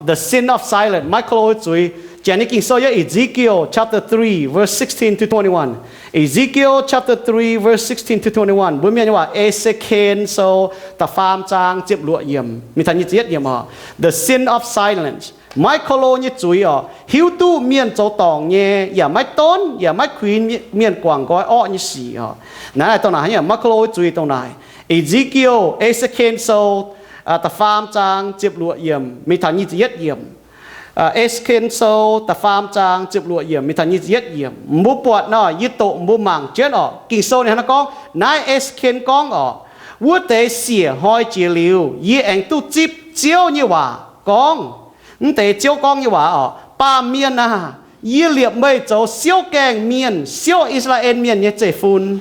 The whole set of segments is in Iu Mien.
The sin of silence, maiv ko lo zuiz. Janx nyei Ging-Sou yiem Ezekiel chapter three, verse sixteen to twenty-one. Ezekiel chapter three, verse sixteen to twenty-one. Mbuo Mienh nyei waac E^se^ken Sou da'faam zaang ziepc luoqc yiemc mingh taux nyic ziepc yietv yiemc oc. The sin of silence, maiv ko lo nyei zuiz oc. Hiuv duqv mienh zoux dorngc nyei, yaac maiv donv yaac maiv kuinx mienh guangc nqoi orqv nyei sic oc. Naaiv dongh naaic, maiv ko lo zuiz dongh naaic. Ezekiel, E^se^ken Sou da'faam zaang ziepc luoqc yiemc mingh taux nyic ziepc yietv yiemc. E^se^ken Sou da'faam zaang ziepc luoqc yiemc mingh taux nyic ziepc yietv yiemc. Mbuo buatc nor, yie doqc mbuo mangc jienv oc. Ging-Sou ninh hnangv naaiv gorngv, naaiv E^se^ken gorngv oc, wuov deix siec hnoi jiex liuz, yie aengx duqv zipv Ziouv nyei waac gorngv, mv deix Ziouv gorngv nyei waac oc, Baamh mienh aah! Yie liepc meih zoux siouv gaengh mienh, siouv I^saa^laa^en Mienh nyei zeiv-fun.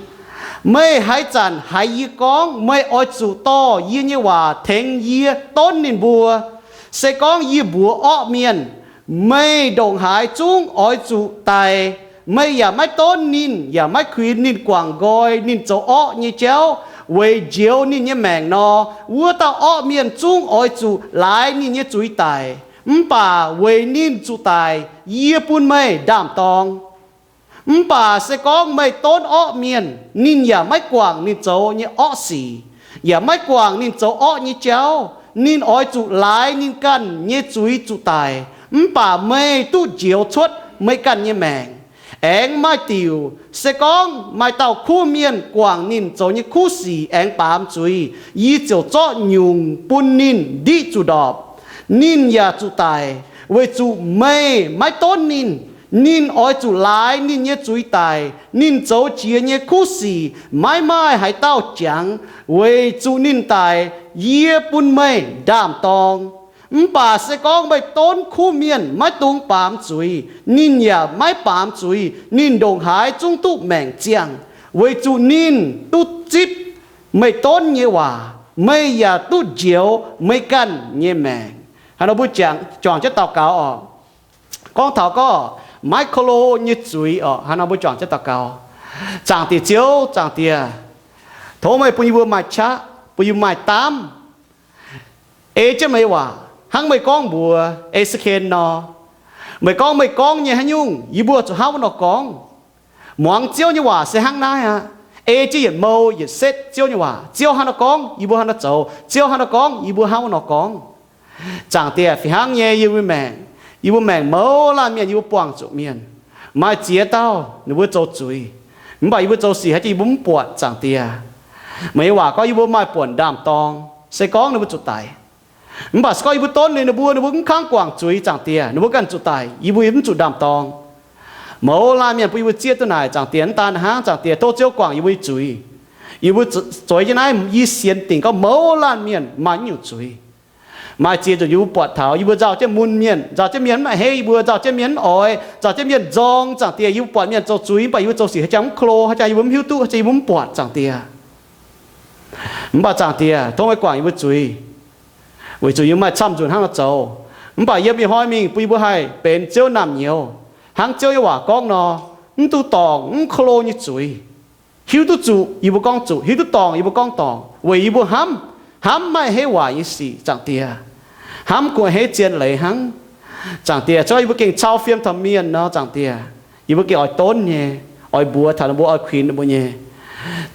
Meih haaix zanc haiz yie gorngv, meih oix zuqc dorh yie nyei waac tengx yie donv ninh mbuo. Se gorngv yie mbuox orqv mienh, meih ndongc haaix zungv oix zuqc daic, meih yaac maiv donv ninh, yaac maiv kuinx ninh guangc nqoi, ninh zoux orqv nyei jauv, weic njoux ninh nyei maengc nor, wuov dauh orqv mienh zungv oix zuqc laaix ninh nyei zuiz daic. Mv baac weic ninh zuqc daic, yie bun meih ndaam-dorng. Mv baac se gorngv meih donv orqv mienh, ninh yaac maiv guangc ninh zoux nyei orqv sic, yaac maiv guangc ninh zoux orqv nyei jauv, ninh oix zuqc laaix ninh ganh nyei zuiz zuqc daic. Mv baac meih duqv njoux cuotv meih ganh nyei maengc, aengx maaih diuc. Se gorngv maaih dauh kuv mienh guangc ninh zoux nyei kuv sic aengx baamz zuiz, yie ziouc zorqv nyungc bun ninh ndiqv zuqc ndorpc. Ninh yaac zuqc daic, weic zuqc meih maiv donv ninh. Ninh oix zuqc laaix ninh nyei zuiz daic. Ninh zoux jiex nyei kuv sic maiv maaih haaix dauh jangx. Weic zuqc ninh daic, yie bun meih ndaam-dorng. Mv baac se gorngv meih donv kuv mienh maiv dungx baamz zuiz, ninh yaac maiv baamz zuiz. Ninh ndongc haaix zungv duqv maengc ziangh, weic zuqc ninh duqv zipv meih donv nyei waac. Meih yaac duqv njoux meih ganh nyei maengc. Hnangv nor mbuo juangc jienv daux gaux oc. Gorngv taux gorngv maiv ko lo nyei zuiz oc, hnangv nor mbuo juangc jienv daux gaux. Zaangc Diex Ziouv, Zaangc Diex, tov meih bun yie mbuo maaih qaqv, bun yie mbuo maaih daamv ei jienv meih nyei waac hnangv meih gorngv mbuox E^se^ken nor. Meih gorngv meih gorngv nyei haaix nyungc, yie mbuo zuqc hnangv wuov nor gorngv. Muangx Ziouv nyei waac se hnangv naaiv aqv. Ei jienv yietc mou yietc setv Ziouv nyei waac. Ziouv hnangv nor gorngv, yie mbuo hnangv nor zoux. Ziouv hnangv nor gorngv, yie mbuo hnangv wuov nor gorngv. Zaangc Diex, fih hnangv nyei yie mbuo maengc, yie mbuo maengc mouz laanh mienh, yie mbuo buangh zuqc mienh, maaih ziex dauh ninh mbuo zoux zuiz, mv baac yie mbuo zoux sic haaix jiex yie mbuo mv buatc. Zaangc Diex, meih nyei waac gorngv yie mbuo maaih buonc ndaam-dorng, se gorngv ninh mbuo zuqc daic. Mv baac se gorngv yie mbuo donv liuz ninh mbuo, ninh mbuo mv kangv guangc zuiz, Zaangc Diex, ninh mbuo ganh zuqc daic, yie mbuo mv zuqc ndaam-dorng. Mouz laanh mienh bun yie mbuo zieqv duqv naaic, Zaangc Diex, mv daan hnangv, Zaangc Diex, tov Ziouv guangc yie mbuo nyei zuiz. Yie mbuo zueiz jienv naaiv, yie sienx dingc gorngv mouz laanh mienh maaih naaiv nyungc zuiz. Maaih ziex nzunc yie mbuo buatc taux yie mbuo nzauh jienv mun mienh, nzauh jienv mienh mv a'hneiv yie mbuo, nzauh jienv mienh mv oix, nzauh jienv mienh nzorng. Zaangc Diex, yie mbuo buatc mienh zoux zuiz, mv baac yie mbuo zoux sic haaix jangx mv ko lo, haaix jangx yie mbuo mv hiuv duqv, haaix jangx yie mbuo mv buatc, Zaangc Diex. Mv baac Zaangc Diex, tov meih guangc yie mbuo zuiz, weic zuqc yie mbuo maaih camv nzunc hnangv nor zoux. Mv baac yiem ih hnoi mingh bun yie mbuo haih benx Ziouv naamh nyouz, hnangv Ziouv nyei waac gorngv nor, mv duqv dorngc mv ko lo nyei zuiz. Hiuv duqv zuqc yie mbuo gorngv zuqc, hiuv duqv dorngc yie mbuo gorngv dorngc, weic yie mbuo hnamv, hnamv maiv a'hneiv waaic nyei sic, Zaangc Diex. Hnamv kungx a'hneiv zien leiz hnangv. Zaangc Diex, se gorngv yie mbuo gengh cau fiem taux mienh nor, Zaangc Diex, yie mbuo gengh oix donv nyei, oix mbuox taux ninh mbuo, oix kuinx ninh mbuo nyei.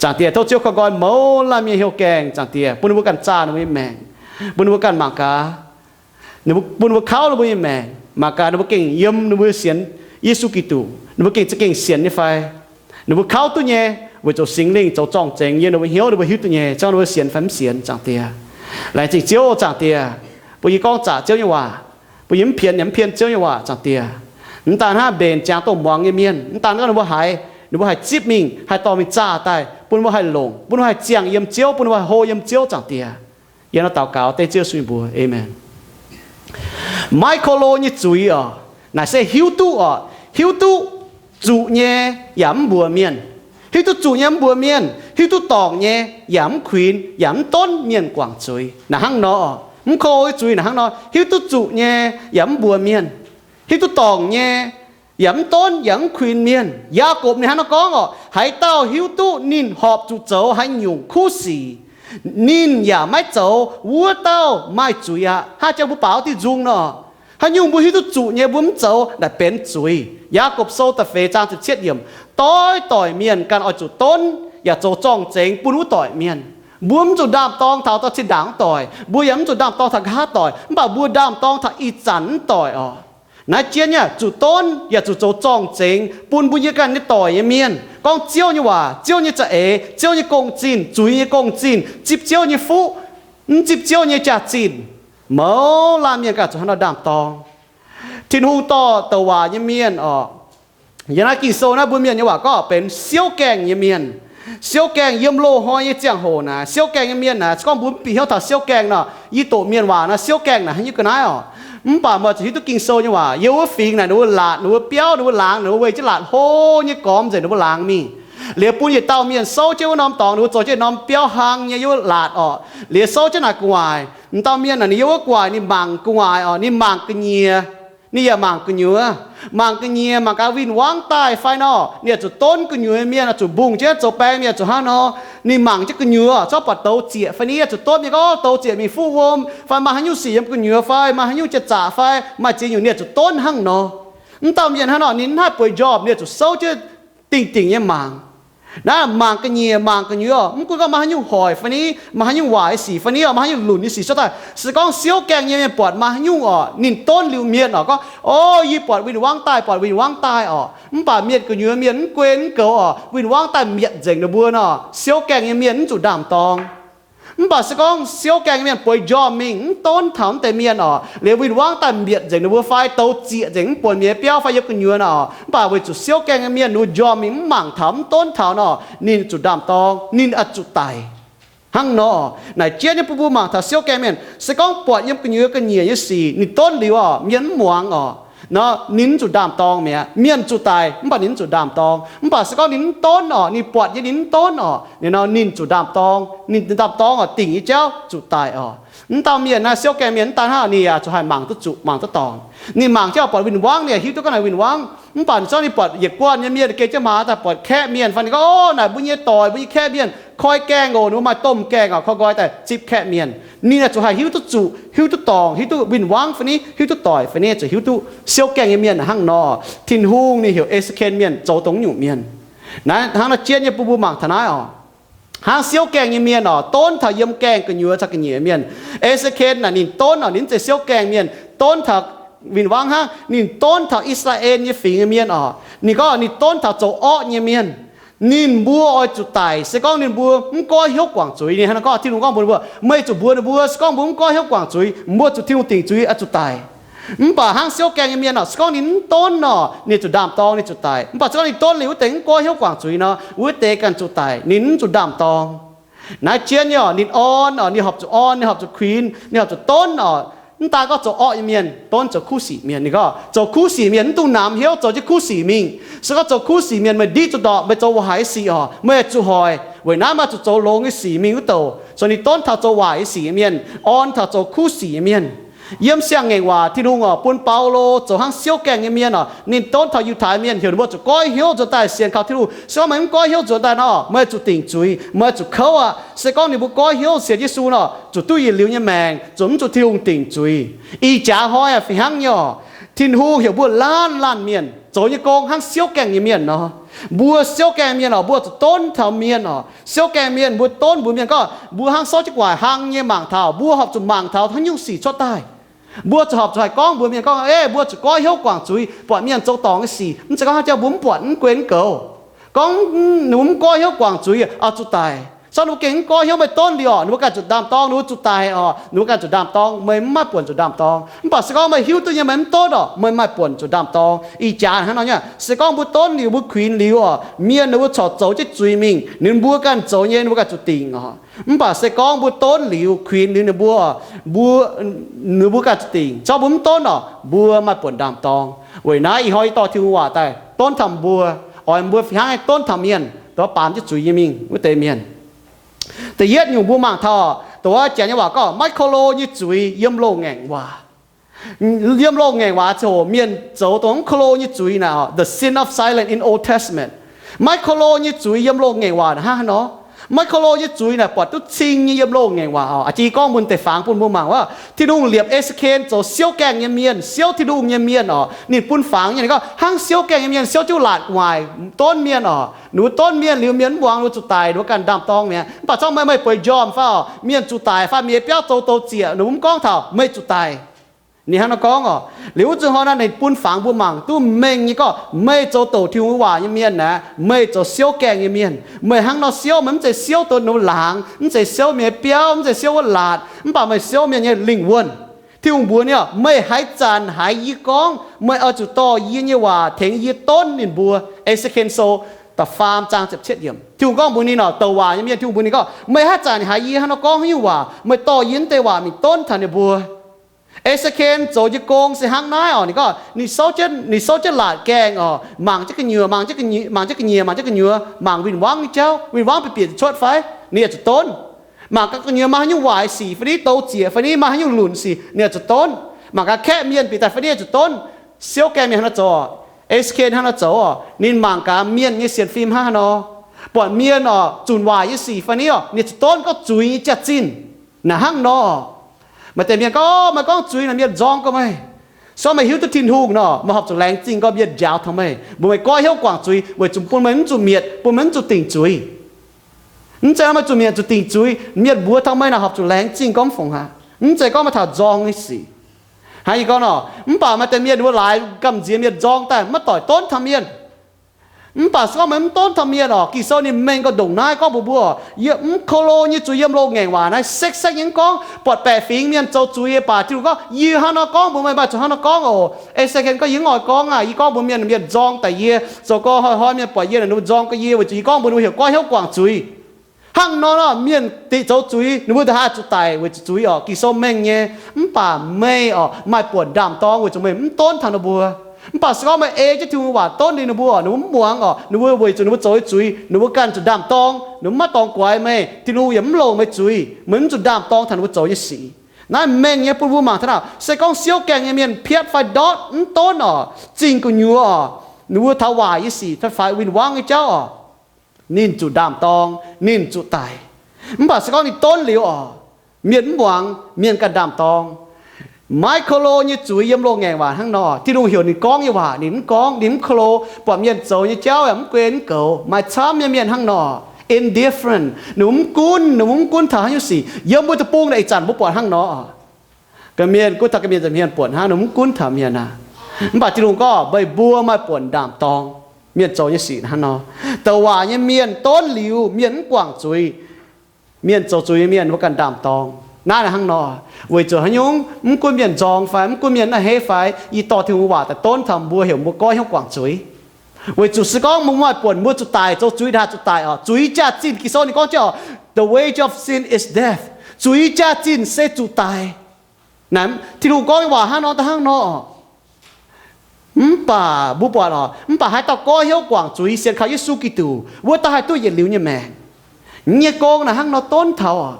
Zaangc Diex, tov Ziouv koi nqoi mouz laanh mienh hnyouv gaengh, Zaangc Diex, bun ninh mbuo ganh zaah ninh mbuo nyei maengc, bun ninh mbuo ganh mangc gaax, ninh mbuo, bun ninh mbuo kauv ninh mbuo nyei maengc, mangc gaax ninh mbuo gengh yiem ninh mbuo sienx Yesu Giduc, ninh mbuo gengh za'gengh sienx nyei fai. Ninh mbuo kauv duqv nyei, weic zuqc Singx Lingh zoux zorng-zengx yiem ninh mbuo hnyouv, ninh mbuo hiuv duqv nyei. Se gorngv ninh mbuo sienx fai mv sienx, Zaangc Diex. Laengz zingh Ziouv, Zaangc Diex, bun yie gorngv zaqc Ziouv nyei waac, bun yie mv pien yaac mv pien Ziouv nyei waac, Zaangc Diex. Mv daan hnangv mbenc ziangx dongh muangx nyei mienh, mv daan gorngv ninh mbuo haiz, ninh mbuo haih zipv mingh, haih dorh mingh zaah daaih, bun ninh mbuo haih longc, bun ninh mbuo haih ziangh yiem Ziouv, bun ninh mbuo haih hlo yiem Ziouv, Zaangc Diex. Yie nor daux gaux dengv Ziouv Yesu nyei mbuox, aamen. Maiv ko lo nyei zuiz oc, naaic se hiuv duqv oc, hiuv duqv zuqc nyei yaac mv mbuox mienh, hiuv duqv zuqc nyei mv mbuox mienh, hiuv duqv dorngc nyei yaac mv kuinx yaac mv donv mienh guangc zuiz. Naaic hnangv nor, mv ko lo nyei zuiz naaic hnangv nor, hiuv duqv zuqc nyei yaac mv mbuox mienh, hiuv duqv dorngc nyei yaac mv donv yaac mv kuinx mienh. Yaagorpc ninh hnangv nor gorngv oc, haaix dauh hiuv duqv ninh horpc zuqc zoux haaix nyungc kuv sic, ninh yaac maiv zoux, wuov dauh maaih zuiz aqv. Hnangv jang mbuo baaux diuh nzung nor, Haaix nyungc mbuo hiuv duqv zuqc nyei mbuo mv zoux, naaic benx zuiz. Yaagorpc Sou da'feix zaang ziepc cietv yiemc, doix doic mienh ganh oix zuqc donv yaac zoux zorng-zengx bun wuov doic mienh. Mbuo mv zuqc ndaam-dorng taux dorh zinh ndaangc wuov doic, mbuo yaac mv zuqc ndaam-dorng taux nqa'haav doic, mv baac mbuo ndaam-dorng taux ih zanc wuov doic oc. Naaiv jienv nyei zuqc donv yaac zuqc zoux zorng-zengx bun mbuo nyei ganh nyei doic nyei mienh gorngv Ziouv nyei waac, Ziouv nyei za'eix, Ziouv nyei gong-zinh, zuiz nyei gong-zinh, zipv Ziouv nyei fuqv, mv zipv Ziouv nyei jaax-zinh. Mouz laanh mienh ganh zuqc hnangv nor ndaam-dorng. Tin-Hungh dorh douc waac nyei mienh oc. Yiem naaiv Ging-Sou naaiv mbuo mienh nyei waac gorngv benx siouv gaengh nyei mienh. Siouv gaengh yiem loz-hnoi nyei ziangh hoc naaic, siouv gaengh nyei mienh naaic, se gorngv mbuo mv bieqc hnyouv taux siouv gaengh nor, yie doqc mienh waac naaic siouv gaengh naaic haaix nyungc ga'naaiv oc. Mv baac meih zuqc hiuv duqv Ging-Sou nyei waac. Yiem wuov fingx naaic ninh mbuo laatc, ninh mbuo biauv, ninh mbuo laangz, ninh mbuo weih jienv laatc hlo nyei gormx nzengc ninh mbuo laangz mingh. Liuz bun yietc dauh mienh souv jienv wuov norm dorngx, ninh mbuo zoux jienv norm biauv hlang nyei yiem wuov laatc oc. Liuz souv jienv naaic gu'nguaaic, m'dauh mienh naaic ninh yiem wuov gu'nguaaic ninh mangc gu'nguaaic oc, ninh mangc ga'nyiec. Ninh yaac mangc gu'nyuoz, mangc ga'nyiec, mangc gaax win-wangv daaih fai nor, ninh yaac zuqc donv gu'nyuoz mienh, zuqc mbungh jienv zoux baeng mienh, zuqc hnangv nor. Ninh mangc jienv gu'nyuoz zorqv buatc douz zieqc fai ni, zuqc donv mienh gorngv douz zieqc mingh fuqv wuom fai maaih haaix nyungc sic yiem gu'nyuoz fai maaih haaix nyungc jiex zaqc fai maaih ziex nyungc, ninh yaac zuqc donv hnangv nor. Mv dauh mienh hnangv nor ninh mv haih bueix njormh, ninh yaac zuqc souv jienv dingh dingc nyei mangc. Naaiv mangc ga'nyiec mangc gu'nyuoz, mv gunv gorngv maaih haaix nyungc hoic fai ni, maaih haaix nyungc waaic nyei sic fai ni, maaih haaix nyungc lunc nyei sic cuotv daaih, se gorngv siouv gaengh nyei mienh buatc maaih haaix nyungc oc, ninh donv liuz mienh oc, gorngv, O, yie buatc win-wangv daaih, buatc win-wangv daaih oc. Mv baac mienh gu'nyuoz mienh mv guei mv goux oc, win-wangv daaih mietc nzengc ninh mbuo nor, siouv gaengh nyei mienh mv zuqc ndaam-dorng. Mv baac se gorngv siouv gaengh nyei mienh bueix njormh mingh mv donv taux wuov deix mienh oc, liuz win-wangv daaih mietc nzengc ninh mbuo fai douz zieqc nzengc mv buonc mienh nyei biauv fai yiem gu'nyuoz nor, mv baac weic zuqc siouv gaengh nyei mienh ninh mbuo njormh mingh mv mangc taux mv donv taux nor, ninh zuqc ndaam-dorng, ninh oix zuqc daic. Hnangv nor, naaic jienv nyei bun mbuo mangc taux siouv gaengh mienh, se gorngv buatc yiem gu'nyuoz ga'nyiec nyei sic ninh donv liuz oc, mienh mv muangx oc, nor ninh mv zuqc ndaam-dorng mi'aqv. Mienh zuqc daic mv baac ninh mv zuqc ndaam-dorng. Mv baac se gorngv ninh mv donv oc, ninh buatc nyei ninh mv donv oc, ninh nor ninh zuqc ndaam-dorng. Ninh ndaam-dorng oc, dingc nyei jauv zuqc daic oc. Mv dauh mienh naaiv siouv gaengh mienh mv daan hnangv, ninh yaac zuqc haih mangc duqv zuqc, mangc duqv dorngc. Ninh mangc jienv oc buatc win-wangv, ninh yaac hiuv duqv gorngv naaic win-wangv. Mv baac ninh zorqv ninh buatc yietc guanh nyei mienh geh jienv maaz daaih buatc kaeqv mienh fai ninh gorngv, O, naaic mbuo nyei doic, mbuo nyei kaeqv mienh koi gaengh oc, ninh mbuo maaih domh gaengh oc, koi nqoi daaih zipv kaeqv mienh. Ninh yaac zuqc haih hiuv duqv zuqc, hiuv duqv dorngc, hiuv duqv win-wangv fai ni, hiuv duqv doic fai ni, zuqc hiuv duqv siouv gaengh nyei mienh hnangv nor. Tin-Hungh ninh heuc E^se^ken mienh zoux dongh nyungc mienh. Naaiv hnangv nor jienv nyei bun mbuo mangc taux naaiv oc. Hnangv siouv gaengh nyei mienh oc, donv taux yiem gaengh gu'nyuoz caux ga'nyiec mienh. E^se^ken naaic ninh donv oc, ninh mv zeiz siouv gaengh mienh, donv taux win-wangv hnangv. Ninh donv taux I^saa^laa^en nyei fingx nyei mienh oc. Ninh gorngv ninh donv taux zoux orqv nyei mienh. Ninh mbuo oix zuqc daic se gorngv ninh mbuo mv goiv hnyouv guangc zuiz. Ninh hnangv naaiv gorngv, Tin-Hungh gorngv mbuox ninh mbuo, Meih zuqc mbuox ninh mbuo, se gorngv mbuo mv goiv hnyouv guangc zuiz, mbuo zuqc Tin-Hungh dingc zuiz, oix zuqc daic. Mv baac hnangv siouv gaengh nyei mienh oc, se gorngv ninh mv donv nor, ninh zuqc ndaam-dorng, ninh zuqc daic. Mv baac se gorngv ninh donv liuz wuov deix mv goiv hnyouv guangc zuiz nor, wuov deix ganh zuqc daic, ninh mv zuqc ndaam-dorng. Naaiv jienv nyei oc, ninh orn oc, ninh horpc zuqc orn, ninh horpc zuqc kuinx, ninh horpc zuqc donv oc. Mv daan gorngv zoux orqv nyei mienh, donv zoux kuv sic mienh. Ninh gorngv zoux kuv sic mienh mv dungx namx hnyouv, zoux jienv kuv sic mingh. Se gorngv zoux kuv sic mienh meih ndiqv zuqc ndorpc, meih zoux waaic nyei sic oc, meih zuqc hoic. Weic naaiv maaih zuqc zoux longx nyei sic mingh wuov douc. Caux ninh donv taux zoux waaic nyei sic nyei mienh, orn taux zoux kuv sic nyei mienh. Yiem Siang-Ngaengc Waac Tin-Hungh oc, bun Baulo zoux hnangv siouv gaengh nyei mienh oc, ninh donv taux Yiutai Mienh, heuc ninh mbuo zuqc goiv hnyouv nzuonx daaih sienx kaux Tin-Hungh. Se gorngv meih mv goiv hnyouv nzuonx daaih nor, meih zuqc dingc zuiz, meih zuqc kouv aqv. Se gorngv ninh mbuo goiv hnyouv sienx Yesu nor, zuqc duqv yietc liuz nyei maengc, zuqc mv zuqc Tin-Hungh dingc zuiz. Ih jaax hnoi aac fih hnangv nyei oc. Tin-Hungh heuc mbuo laanh laanh mienh zoux nyei gong hnangv siouv gaengh nyei mienh nor. Mbuo siouv gaengh mienh oc, mbuo zuqc donv taux mienh oc. Siouv gaengh mienh mbuo donv mbuox mienh gorngv mbuo hnangv sortv jienv gu'nguaaic hlang nyei mangc taux, mbuo horpc zuqc mangc taux haaix nyungc sic cuotv daaih. Mbuo zuqc horpc zuqc haih gorngv mbuox mienh gorngv, Ei, mbuo zuqc goiv hnyouv guangc zuiz, buatc mienh zoux dorngc nyei sic. Mv zeiz gorngv haaix jauv mbuo mv buatc, mv guei mv goux. Gorngv ninh mbuo mv goiv hnyouv guangc zuiz, oix zuqc daic. Se gorngv ninh mbuo gengh mv goiv hnyouv, meih donv liuz oc, ninh mbuo ganh zuqc ndaam-dorng, ninh mbuo zuqc daic oc, ninh mbuo ganh zuqc ndaam-dorng, meih mv maaih buonc zuqc ndaam-dorng. Mv baac se gorngv meih hiuv duqv nyei, meih mv donv oc, meih maaih buonc zuqc ndaam-dorng. Ih jaax hnangv nor nyei, se gorngv mbuo donv liuz, mbuo kuinx liuz oc, mienh ninh mbuo corc zoux jienv zuiz mingh, ninh mbuo ganh zoux nyei, ninh mbuo ganh zuqc dingc oc. Mv baac se gorngv mbuo donv liuz, kuinx liuz ninh mbuo, mbuo, ninh mbuo ganh zuqc dingc. Se gorngv mbuo mv donv oc, mbuo maaih buonc ndaam-dorng. Weic naaiv ih hnoi yie dorh Tin-Hungh waac daaih donv taux mbuo, oix mbuo fih hnangv donv taux mienh, dongh baamz jienv zuiz nyei mingh wuov deix mienh. Da'yietv nyungc mbuo mangc taux, dongh wuov janx nyei waac gorngv maiv ko lo nyei zuiz yiem loz-ngaengc waac. Yiem loz-ngaengc waac ziangh hoc mienh zoux dongh mv ko lo nyei zuiz naaic, the sin of silence in Old Testament. Maiv ko lo nyei zuiz yiem loz-ngaengc waac hnangv haaix nor? Maiv ko lo nyei zuiz naaic buatc duqv cing nyei yiem loz-ngaengc waac oc. A'jang yie gorngv mun deix fangx bun mbuo mangc wuov, Tin-Hungh liepc E^se^ken zoux siouv gaengh nyei mienh, siouv Tin-Hungh nyei mienh oc. Ninh bun fangx nyei, ninh gorngv hnangv siouv gaengh nyei mienh siouv jienv laatc waaic donv mienh oc. Ninh mbuo donv mienh liuz, mienh mv muangx, ninh mbuo zuqc daic, ninh mbuo ganh ndaam-dorng mi'aqv. Mv baac zorqv meih, meih bueix njormh fai oc, mienh zuqc daic fai miex biauv zoux douz zieqc, ninh mbuo mv gorngv taux meih zuqc daic. Ninh hnangv nor gorngv oc. Liuz wuov zuqc hnoi naaiv ninh bun fangx mbuo mangc duqv mengh nyei gorngv meih zoux douc Tin-Hungh waac nyei mienh aeqv, meih zoux siouv gaengh nyei mienh. Meih hnangv nor siouv, meih mv zeiz siouv douz-laangz, mv zeiz siouv miex biauv, mv zeiz siouv wuov laatc, mv baac meih siouv mienh nyei lingh wuonh. Tin-Hungh mbuox ninh oc, meih haaix zanc haiz yie gorngv, meih oix zuqc dorh yie nyei waac tengx yie donv ninh mbuo. E^se^ken Sou da'faam zaang ziepc cietv yiemc. Tin-Hungh gorngv mbuox ninh oc, douc waac nyei mienh, Tin-Hungh mbuox ninh gorngv, meih haaix zanc haiz yie hnangv nor gorngv haaix nyungc waac, meih dorh yie naaiv deix waac mingh donv taux ninh mbuo. E^se^ken zoux nyei gong se hnangv naaiv oc. Ninh gorngv ninh souv jienv, ninh souv jienv laatc gaengh oc, mangc jienv gu'nyuoz, mangc jienv gu'nyuoz, mangc jienv gu'nyuoz, mangc jienv gu'nyuoz, mangc win-wangv nyei jauv, win-wangv bieqc bieqc cuotv fai, ninh yaac zuqc donv. Mangc gaax gu'nyuoz maaih haaix nyungc waaic sic fai ni, douz zieqc fai ni, maaih haaix nyungc lunc sic, ninh yaac zuqc donv. Mangc gaax kaeqv mienh bieqc daaih fai ni, zuqc donv. Siouv gaengh mienh hnangv nor zoux oc. E^se^ken hnangv nor zoux oc. Ninh mangc gaax mienh nyei sienx fim hnangv haaix nor, buatc mienh oc zunc waaic nyei sic fai ni oc, ninh zuqc donv gorngv zuiz nyei jaax-zinh. Naaic hnangv nor, maaih deix mienh gorngv, meih gorngv zuiz naaic mienh nzorng gorx meih. Se gorngv meih hiuv duqv Tin-Hungh nor, meih horpc zuqc laengz zingh gorngv mienh njaaux taux meih, mbuox meih goiv hnyouv guangc zuiz weic zuqc bun meih mv zuqc mietc, bun meih mv zuqc dingc zuiz. Mv zeiz meih zuqc mietc zuqc dingc zuiz, mienh mbuox taux meih naaic horpc zuqc laengz zingh gorngv mv fungc aqv. Mv zeiz gorngv meih taux nzorng nyei sic. Hnangv yie gorngv nor, mv baac maaih deix mienh wuov laaix gamh nziex mienh nzorng daaih maiv doic donv taux mienh. Mv baac se gorngv meih mv donv taux mienh oc, Ging-Sou ninh mengh gauh ndongc naaiv gorngv mbuox mbuo, yie mv ko lo nyei zuiz yiem loz-ngaengc waac naaiv sekv-sekv nyei mv gorngv buatc baeqc fingx mienh zoux zuiz nyei baac Tin-Hungh gorngv, yie hnangv nor gorngv mbuox meih, meih zuqc hnangv nor gorngv oc. E^se^ken gorngv, yie mv oix gorngv aqv. Yie gorngv mbuox mienh, mienh nzorng daic yie, zoux gau hnoi-hnoi mienh buatc yie naaic ninh mbuo nzorng gau yie weic zuqc yie gorngv mbuox ninh mbuo heuc goiv hnyouv guangc zuiz. Hnangv nor, mienh dingc zoux zuiz, ninh mbuo nduqc haih zuqc daic weic zuqc zuiz oc. Ging-Sou mengh nyei. Mv baac meih oc, maaih buonc ndaam-dorng weic zuqc meih mv donv taux ninh mbuo. Mv baac se gorngv meih ei jienv Tin-Hungh nyei waac donv liuz ninh mbuo, ninh mbuo mv muangx oc, ninh mbuo weic zuqc ninh mbuo zoux nyei zuiz, ninh mbuo ganh zuqc ndaam-dorng, ninh mbuo maiv dorngx guaix meih. Tin-Hungh yaac mv longc meih zuiz, meih mv zuqc ndaam-dorng taux ninh mbuo zoux nyei sic. Naaiv mengh nyei bun mbuo mangc taux naaic, se gorngv siouv gaengh nyei mienh piatv fai ndortv mv donv oc, zingh gu'nyuoz oc, ninh mbuo taux waaic nyei sic fai faix win-wangv nyei jauv oc, ninh zuqc ndaam-dorng, ninh zuqc daic. Mv baac se gorngv ninh donv liuz oc, mienh mv muangx, mienh ganh ndaam-dorng. Maiv ko lo nyei zuiz yiem loz-ngaengc waac hnangv nor. Tin-Hungh heuc ninh gorngv nyei waac ninh mv gorngv, ninh mv ko lo, buatc mienh zoux nyei jauv yaac mv gunv mv goux. Maaih camv nyei mienh hnangv nor, indifferent, ninh mbuo mv gunv, ninh mbuo mv gunv taux haaix nyungc sic. Yiem mbuo deic-bung naaic ih zanc mbuo buatc hnangv nor. Ga'mienh gunv taux ga'mienh, nza'hmien buonc hnangv, ninh mbuo mv gunv taux mienh aqv. Mv baac Tin-Hungh gorngv meih mbuo maaih buonc ndaam-dorng. Mienh zoux nyei sic hnangv nor. Douc waac nyei mienh donv liuz, mienh mv guangc zuiz, mienh zoux zuiz nyei mienh mbuo ganh ndaam-dorng. Naaiv hnangv nor, weic zuqc haaix nyungc? Mv gunv mienh nzorng fai mv gunv mienh naaiv heiv fai, yie dorh Tin-Hungh waac daaih donv taux mbuo, heuc mbuo goiv hnyouv guangc zuiz. Weic zuqc se gorngv mbuo maaih buonc mbuo zuqc daic, zoux zuiz ndaaih zuqc daic oc. Zuiz jaax-zinh, Ging-Sou ninh gorngv jienv oc, the wage of sin is death. Zuiz jaax-zinh se zuqc daic. Naaiv Tin-Hungh gorngv nyei waac hnangv nor daaih hnangv nor. Mv baac mbuo buatc oc, mv baac haaix dauh goiv hnyouv guangc zuiz, sienx kaux Yesu Giduc, wuov dauh haih duqv yietc liuz nyei maengc. Nyei gong naaic hnangv nor donv taux oc.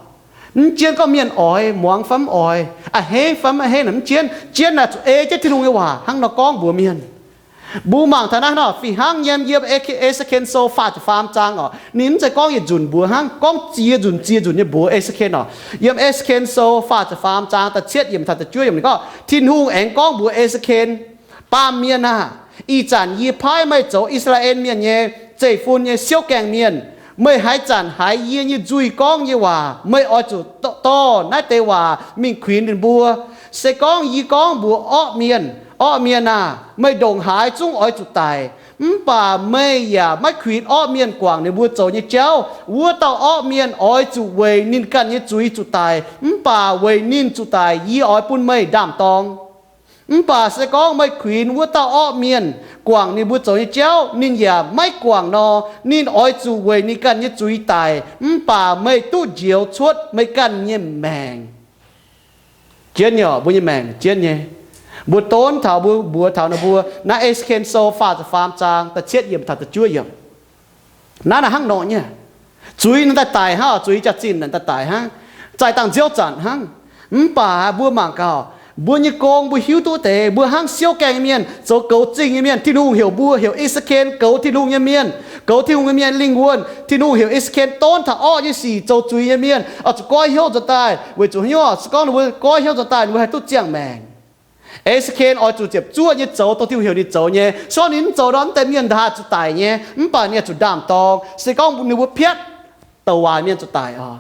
Mv jienv gorngv mienh oix muangx fai mv oix, a'hneiv fai mv a'hneiv naaic mv jienv. Jienv naaic zuqc ei jienv Tin-Hungh nyei waac hnangv nor gorngv mbuox mienh. Mbuo mangc taux naaiv nor, fih hnangv nyei yiem E^se^ken Sou faah ziepc faam zaang oc, ninh mv zeiz gorngv yietc nzunc mbuox hnangv, gorngv ziex nzunc ziex nzunc nyei mbuox E^se^ken oc. Yiem E^se^ken Sou faah ziepc faam zaang da'cietv yiemc taux da'juov yiemc ninh gorngv, Tin-Hungh aengx gorngv mbuox E^se^ken, Baamh mienh aah! Ih zanc yie paaiv meih zoux I^saa^laa^en Mienh nyei zeiv-fun nyei siouv gaengh mienh. Meih haaix zanc haiz yie nyei nzuih gorngv nyei waac, meih oix zuqc dorh naaiv deix waac mingh kuinx ninh mbuo. Se gorngv yie gorngv mbuox orqv mienh, Orqv mienh aah! Meih ndongc haaix zungv oix zuqc daic, mv baac meih yaac maiv kuinx orqv mienh guangc ninh mbuo zoux nyei jauv, wuov dauh orqv mienh oix zuqc weic ninh ganh nyei zuiz zuqc daic, mv baac weic ninh zuqc daic yie oix bun meih ndaam-dorng. Mv baac se gorngv meih kuinx wuov dauh orqv mienh guangc ninh mbuo zoux nyei jauv, ninh yaac maiv guangc nor, ninh oix zuqc weic ninh ganh nyei zuiz daic, mv baac meih duqv njoux cuotv meih ganh nyei maengc. Jienv nyei oc, mbuo nyei maengc jienv nyei. Mbuo donv taux, mbuo mbuox taux ninh mbuo naaiv E^se^ken Sou faah ziepc faam zaang da'cietv yiemc taux da'juov yiemc. Naaiv naaic hnangv nor nyei. Zuiz naaic daaih daic hnangv, zuiz jaax-zinh naaic daaih daic hnangv, zaih dangh nziouv zanc hnangv. Mv baac mbuo mangc gaax, Mbuo nyei gong mbuo hiuv duqv deix, mbuo hnangv siouv gaengh nyei mienh, zoux goux zingh nyei mienh. Tin-Hungh heuc mbuo, heuc E^se^ken goux Tin-Hungh nyei mienh, goux Tin-Hungh nyei mienh lingh wuonh. Tin-Hungh heuc E^se^ken donv taux orqv nyei sic, zoux zuiz nyei mienh, oix zuqc goiv hnyouv nzuonx daaih. Weic zuqc hnyouv se gorngv ninh mbuo goiv hnyouv nzuonx daaih, ninh mbuo haih duqv ziangh maengc. E^se^ken oix zuqc ziepc zuoqv nyei zoux dongh Tin-Hungh heuc ninh zoux nyei. Se gorngv ninh mv zoux nor, mv deix mienh nda haih zuqc daic nyei, mv baac ninh oix zuqc ndaam-dorng. Se gorngv ninh mbuo piatv, douc waac mienh zuqc daic oc.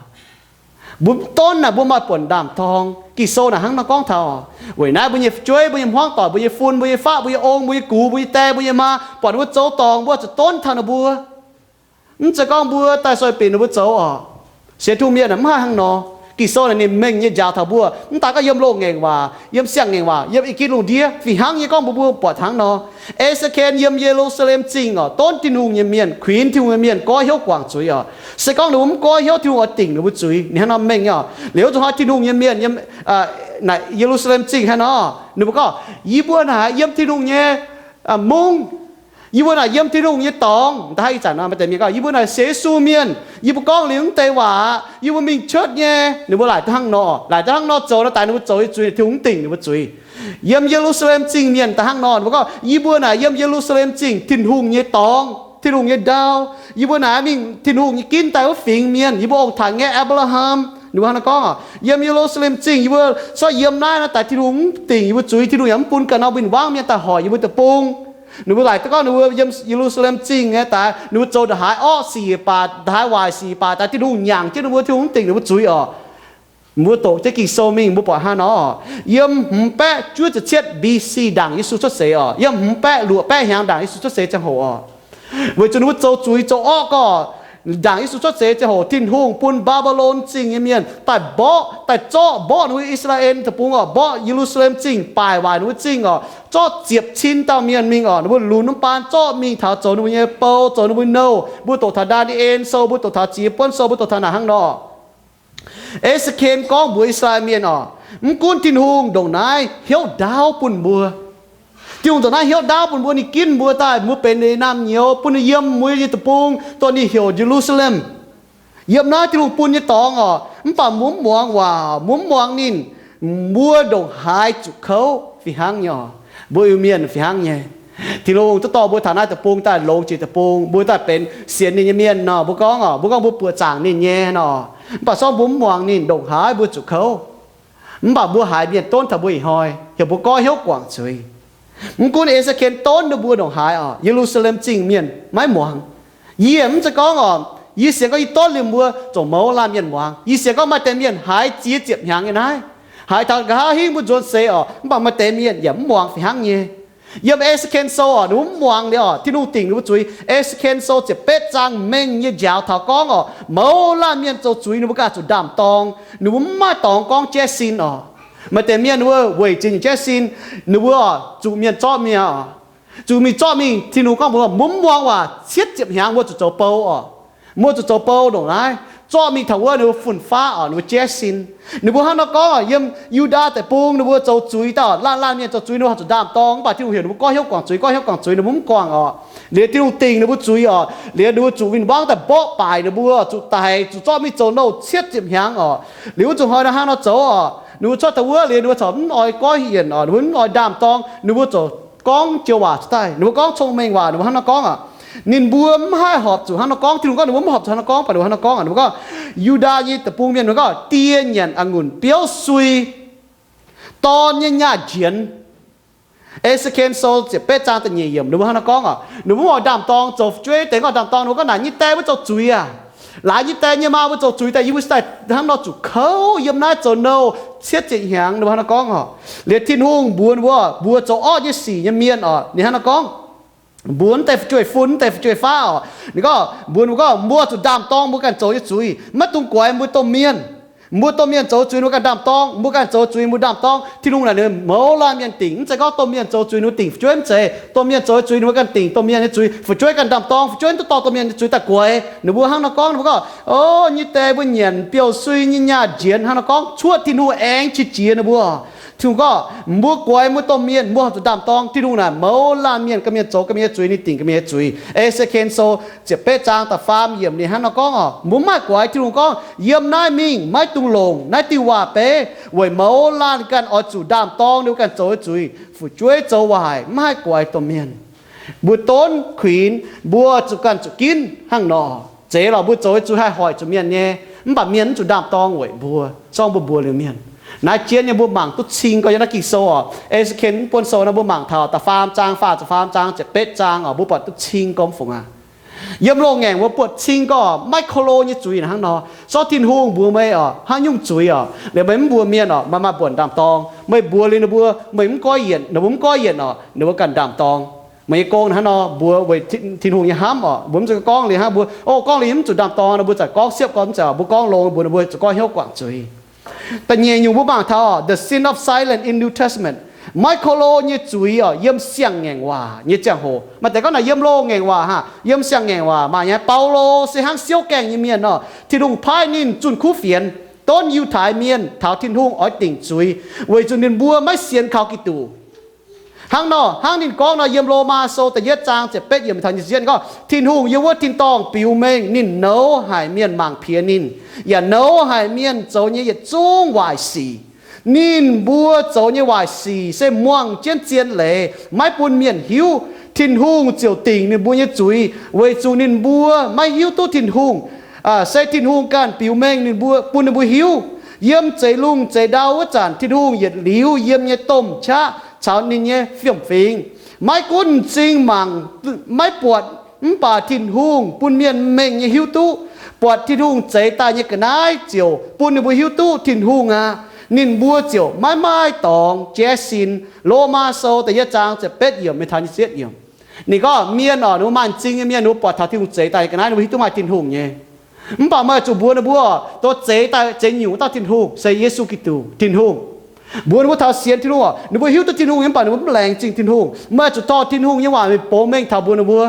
Mbuo donv naaic mbuo maaih buonc ndaam-dorng. Ging-Sou naaic hnangv nor gorngv taux oc. Weic naaiv mbuo nyei fu'jueiv, mbuo nyei hmuangv doic, mbuo nyei fun, mbuo nyei faqv, mbuo nyei ong, mbuo nyei gux, mbuo nyei die, mbuo nyei maa, buatc ninh mbuo zoux dorngc, mbuo zuqc donv taux ninh mbuo. Mv zeiz gorngv mbuo daaih sueih binc ninh mbuo zoux oc. Sienx Tin-Hungh mienh mv haih hnangv nor. Ging-Sou naaic ninh mengh nyei njaaux taux mbuo, mv daaih gorngv yiem loz-ngaengc waac, yiem siang-ngaengc waac, yiem i gitv lungh ndiev, fih hnangv nyei gorngv mbuo, mbuo buatc hnangv nor. E^se^ken yiem Ye^lu^saa^lem Zingh oc, donv Tin-Hungh nyei mienh, kuinx Tin-Hungh nyei mienh goiv hnyouv guangc zuiz oc. Se gorngv ninh mbuo mv goiv hnyouv, Tin-Hungh oix dingc ninh mbuo zuiz. Ninh hnangv nor mengh nyei oc. Liuz zuqc hnoi Tin-Hungh nyei mienh yiem, naaic Ye^lu^saa^lem Zingh hnangv nor, ninh mbuo gorngv, yie mbuo naaic yiem Tin-Hungh nyei mungv. Yie mbuo naaic yiem Tin-Hungh nyei dorngx. Da'haiz ih zanc nor maaih deix mienh gorngv, yie mbuo naaic sienx Yesu mienh, yie mbuo gorngv liuz mv deix waac, yie mbuo mingh cuotv nyei. Ninh mbuo laaic da'hnangv nor, laaic da'hnangv nor zoux nor, daaih ninh mbuo zoux nyei zuiz Tin-Hungh mv dingc ninh mbuo zuiz. Yiem Ye^lu^saa^lem Zingh mienh da'hnangv nor, ninh mbuo gorngv, yie mbuo naaic yiem Ye^lu^saa^lem Zingh, Tin-Hungh nyei dorngx, Tin-Hungh nyei ndau. Yie mbuo naaic mingh Tin-Hungh nyei ginv daaih wuov fingx mienh, yie mbuo ong-taaix ngaeqv Apc^laa^ham. Ninh mbuo hnangv nor gorngv oc. Yiem Ye^lu^saa^lem Zingh, yie mbuo sortv yiem naaiv nor daaih Tin-Hungh mv dingc yie mbuo zuiz, Tin-Hungh yaac mv bun ganh norm win-wangv mienh daaih hoic yie mbuo deic-bung. Ninh mbuo laaic daaih gorngv ninh mbuo yiem Ye^lu^saa^lem Zingh nyei daaih, ninh mbuo zoux ndongc haaix orqv sic baac, ndongc haaix waaic sic baac, daaih Tin-Hungh nyaangc jienv ninh mbuo, Tin-Hungh mv dingc ninh mbuo zuiz oc. Mbuo doqc jienv Ging-Sou mingh, mbuo buatc hnangv nor, yiem hmz baeqv juov ziepc cietv B C ndaangc Yesu cuotv seix oc, yiem hmz baeqv luoqc baeqv hnyangx ndaangc Yesu cuotv seix ziangh hoc oc, weic zuqc ninh mbuo zoux zuiz zoux orqv gorqv, ndaangc Yesu cuotv seix ziangh hoc Tin-Hungh bun Mbaa^mbi^lon Zingh nyei mienh daaih mborqv, daaih zorqv mborqv ninh mbuo I^saa^laa^en deic-bung oc, mborqv Ye^lu^saa^lem Zingh, baaic waaic ninh mbuo zingh oc, zorqv ziepc cin dauh mienh mingh oc, ninh mbuo lunx mv baan zorqv mingh taux zoux ninh mbuo nyei bou, zoux ninh mbuo nouh. Mbuo doqc taux Ndaa^ni^en Sou, mbuo doqc taux Ziex Buonv Sou, mbuo doqc taux naaic hnangv nor. E^se^ken gorngv mbuox I^saa^laa^en Mienh oc, mv gunv Tin-Hungh ndongc naaiv hnyouv ndaauv bun mbuo, Tin-Hungh ndongc naaiv hnyouv ndaauv bun mbuo, ninh ginv mbuo daaih mbuo benx ninh nyei naamh nyouz, bun ninh yiem mbuo nyei deic-bung, dongh ninh heuc Ye^lu^saa^lem. Yiem naaiv Tin-Hungh bun nyei dorngx oc, mv baac mbuo mv muangx waac, mbuo mv muangx ninh, mbuo ndongc haaix zuqc kouv fih hnangv nyei oc. Mbuo Iu-Mienh fih hnangv nyei. Tin-Hungh duqv dorh mbuo taux naaiv deic-bung daaih longx jiex deic-bung, mbuo daaih benx sienx ninh nyei mienh nor, mbuo gorngv oc, mbuo gorngv mbuo buoqc zaangc ninh nyei nor, mv baac se gorngv mbuo mv muangx ninh, ndongc haaix mbuo zuqc kouv. Mv baac mbuo haiz mienh donv taux mbuo ih hnoi, heuc mbuo goiv hnyouv guangc zuiz. Mv gunv E^se^ken donv ninh mbuo ndongc haaix oc, Ye^lu^saa^lem Zingh mienh maiv muangx. Yie mv zeiz gorngv oc, yie sienx gorngv yie donv liuz mbuo zuqc mouz laanh mienh muangx. Yie sienx gorngv maaih deix mienh haiz ziex ziepc hnyangx nyei naaiv, haiz taux nqa'haav hingv mbuo nzuonx seix oc, mv baac maaih deix mienh yaac mv muangx fih hnangv nyei. Yiem E^se^ken Sou oc, ninh mbuo mv muangx liuz oc, Tin-Hungh dingc ninh mbuo zuiz. E^se^ken Sou ziepc betv zaang mengh nyei njaaux taux gorngv oc, mouz laanh mienh zoux zuiz ninh mbuo ganh zuqc ndaam-dorng. Ninh mbuo mv maaih dorngx gorngv jaiv sin oc. Maaih deix mienh ninh mbuo weic zuqc ninh jaiv sin, ninh mbuo oc, zuqc mienh zorqv mingh oc. Zuqc mingh zorqv mingh, Tin-Hungh gorngv mbuo, mbuo mv muangx waac, cietv ziepc hnyangx mbuo zuqc zoux bou oc. Mbuo zuqc zoux bou ndongc naaiv, zorqv mingh taux wuov ninh mbuo fun-faqv oc, ninh mbuo jaiv sin. Ninh mbuo hnangv nor gorngv oc, yiem Yu^ndaa Deic-Bung ninh mbuo zoux zuiz daaih, laanh laanh mienh zoux zuiz ninh mbuo haih zuqc ndaam-dorng, mv baac Tin-Hungh heuc ninh mbuo goiv hnyouv guangc zuiz, goiv hnyouv guangc zuiz ninh mbuo mv guangc oc. Liuz Tin-Hungh dingc ninh mbuo zuiz oc, liuz ninh mbuo zuqc win-wangv daaih mborqv baaic ninh mbuo, zuqc daic, zuqc zorqv mingh zoux nouh cietv ziepc hnyangx oc. Liuz wuov zuqc hnoi nor hnangv nor zoux oc, ninh mbuo cuotv taux wuov liuz ninh mbuo corc mv oix goiv yienc oc, ninh mbuo mv oix ndaam-dorng, ninh mbuo ziouc gorngv joux waac daaih, ninh mbuo gorngv cong-mengh waac, ninh mbuo hnangv nor gorngv oc. Ninh mbuo mv haih horpc zuqc hnangv nor gorngv. Tin-Hungh gorngv ninh mbuo mv horpc zuqc hnangv nor gorngv, baac ninh mbuo hnangv nor gorngv oc. Ninh mbuo gorngv, Yu^ndaa nyei deic-bung mienh, ninh mbuo gorngv, Die nyanc a'ngunc biouv sui, dorn nyei nyaah njienx. E^se^ken Sou ziepc betv zaang da'nyeic yiemc, ninh mbuo hnangv nor gorngv oc. Ninh mbuo mv oix ndaam-dorng, zoux fu'jueiv deix mv oix ndaam-dorng. Ninh mbuo gorngv, naaic nyei die mbuo zoux zuiz aac. Laaix nyei die nyei maa mbuo zoux zuiz daaih, yie mbuo se daaih hnangv nor zuqc kouv yiem naaiv zoux nouh cietv ziepc hnyangx, ninh mbuo hnangv nor gorngv oc. Liuz Tin-Hungh mbuox ninh mbuo, mbuox zoux orqv nyei sic nyei mienh oc, ninh hnangv nor gorngv, mbuox mv deix fu'jueiv-fun, mv deix fu'jueiv-faqv oc. Ninh gorngv, mbuox ninh mbuo gorngv, mbuo zuqc ndaam-dorng mbuo ganh zoux nyei zuiz, maiv dungx guaix mbuo domh mienh. Mbuo domh mienh zoux zuiz ninh mbuo ganh ndaam-dorng, mbuo ganh zoux zuiz mbuo ndaam-dorng. Tin-Hungh naaic ninh mouz laanh mienh dingc, mv zeiz gorngv domh mienh zoux zuiz ninh mbuo dingc fu'jueiv, mv zeiz. Domh mienh zoux zuiz ninh mbuo ganh dingc domh mienh nyei zuiz, fu'jueiv ganh ndaam-dorng, fu'jueiv duqv dorh domh mienh nyei zuiz daaih guaix. Ninh mbuo hnangv nor gorngv, ninh mbuo gorngv, O, nyei die mbuo nyanc biouv sui nyei nyaah njienx, hnangv nor gorngv cuotv Tin-Hungh aengx qiex jiez ninh mbuo oc. Tin-Hungh gorngv, mbuo goix mbuo domh mienh, mbuo zuqc ndaam-dorng. Tin-Hungh naaic mouz laanh mienh, ga'mienh zoux ga'mienh nyei zuiz, ninh dingc ga'mienh nyei zuiz. E^se^ken Sou ziepc betv zaang da'faam yiemc ninh hnangv nor gorngv oc, mbuo mv haih goix. Tin-Hungh gorngv, yiem naaiv mingh maiv dungx longc naaiv diuh waac-beiv, weic mouz laanh ganh oix zuqc ndaam-dorng ninh mbuo ganh zoux nyei zuiz, fu'jueiv zoux waaic, mv haih goix domh mienh. Mbuo donv kuinx, mbuo zuqc ganh zuqc ginv hnangv nor. Zeiz lorqc, mbuo zoux nyei zuiz haih hoic zuqc mienh nyei, mv baac mienh mv zuqc ndaam-dorng weic mbuo, se gorngv mbuo mbuox liuz mienh. Naaiv jienv nyei mbuo mangc duqv cing gorx yiem naaiv Ging-Sou oc. E^se^ken mv buonv sou naaiv mbuo mangc taux da'faam zaang, faah ziepc faam zaang, ziepc betv zaang oc, mbuo buatc duqv cing gorx mv fungc aqv. Yiem loz-ngaengc mbuo buatc cing gorx maiv ko lo nyei zuiz hnangv nor. Se gorngv Tin-Hungh mbuox meih oc, haaix nyungc zuiz oc, liuz meih mv mbuox mienh oc, maaih maaih buonc ndaam-dorng. Meih mbuox liuz ninh mbuo, meih mv goiv yienc, ninh mbuo mv goiv yienc oc, ninh mbuo ganh ndaam-dorng. Meih nyei gong hnangv nor mbuox weic Tin-Hungh nyei hnamv oc, mbuo mv zeiz gorngv liuz hnangv mbuo, o, gorngv liuz mv zuqc ndaam-dorng nor, mbuo zaqc gorngv siepv gorn mv zeiz oc, mbuo gorngv longx mbuox ninh mbuo zuqc goiv hnyouv guangc zuiz. Da'nyeic nyungc mbuo mangc taux oc, the sin of silence in New Testament. Maiv ko lo nyei zuiz oc, yiem Siang-Ngaengc Waac nyei ziangh hoc. Maaih deix gorngv naaic yiem Loz-Ngaengc Waac hnangv. Yiem Siang-Ngaengc Waac maaih nyei. Baulo se hnangv siouv gaengh nyei mienh oc, Tin-Hungh paaiv ninh zunh kuv fienx, donv Yiutai Mienh taux Tin-Hungh oix dingc zuiz, weic zuqc ninh mbuo maiv sienx kaux Giduc. Hnangv nor, hnangv ninh gorngv nor, yiem Lomaa Sou da'yietv zaang ziepc betv yiemc taux nyic ziepc yietv gorngv, Tin-Hungh yiem wuov tin-dorngh biux mengh ninh nouz haic mienh mangc piex ninh, yaac nouz haic mienh zoux nyei yietc zungv waaic sic. Ninh mbuo zoux nyei waaic sic se muangh jienv zien leiz, maiv bun mienh hiuv. Tin-Hungh ziouc dingc ninh mbuo nyei zuiz, weic zuqc ninh mbuo maiv hiuv duqv Tin-Hungh, se Tin-Hungh ganh biux mengh ninh mbuo, bun ninh mbuo hiuv. Yiem zeix lungh zeix ndau wuov zanc, Tin-Hungh yietc liuz yiem nyei domh qaqv caux ninh nyei fiem-fingx, maiv gunv m'zing mangc maiv buatc, mv baac Tin-Hungh bun mienh mengh nyei hiuv duqv. Buatc Tin-Hungh zeix daaih nyei ga'naaiv ziouc bun ninh mbuo hiuv duqv Tin-Hungh aqv. Ninh mbuo ziouc maiv maaih dorngx jaiv sin. Lomaa Sou da'yietv zaang ziepc betv yiemc mingh taux nyic ziepc yietv yiemc. Ninh gorngv mienh oc, ninh mbuo maaih m'zing nyei mienh, ninh mbuo buatc taux Tin-Hungh zeix daaih nyei ga'naaiv, ninh mbuo hiuv duqv maaih Tin-Hungh nyei. Mv baac meih zuqc mbuox ninh mbuo, dongh zeix daaih zeix nyungc dauh Tin-Hungh se Yesu Giduc, Tin-Hungh. Mbuox ninh mbuo taux sienx Tin-Hungh oc, ninh mbuo hiuv duqv Tin-Hungh nyei, mv baac ninh mbuo mv laengz zingh Tin-Hungh. Meih zuqc dorh Tin-Hungh nyei waac mingh boux mengh taux mbuox ninh mbuo,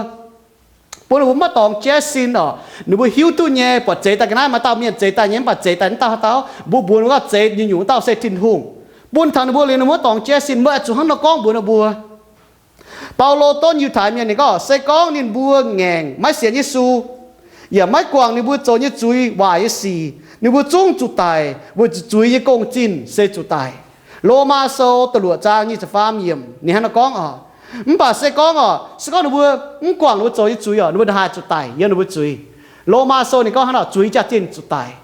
bun ninh mbuo maiv dorngx jaiv sin oc. Ninh mbuo hiuv duqv nyei, buatc zeix daaih ga'naaiv maaih dauh mienh zeix daaih nyei, mv baac zeix daaih mv dauh haaix dauh. Mbuo mbuox ninh mbuo gorngv zeix nyungc-nyungc dauh se Tin-Hungh, bun taux ninh mbuo liuz ninh mbuo maiv dorngx jaiv sin. Meih zuqc hnangv nor gorngv mbuox ninh mbuo. Baulo donv Yiutai Mienh ninh gorngv, se gorngv ninh mbuo ngaengc maiv sienx Yesu, yaac maiv guangc ninh mbuo zoux nyei zuiz waaic nyei sic, ninh mbuo zungv zuqc daic, weic zuqc zuiz nyei gong-zinh se zuqc daic. Lomaa Sou da'luoqc zaang nyic ziepc faam yiemc ninh hnangv nor gorngv oc. Mv baac se gorngv oc, se gorngv ninh mbuo mv guangc ninh mbuo zoux nyei zuiz oc, ninh mbuo ndongc haaix zuqc daic yiem ninh mbuo zuiz. Lomaa Sou ninh gorngv hnangv nor, zuiz jaax-zinh zuqc daic.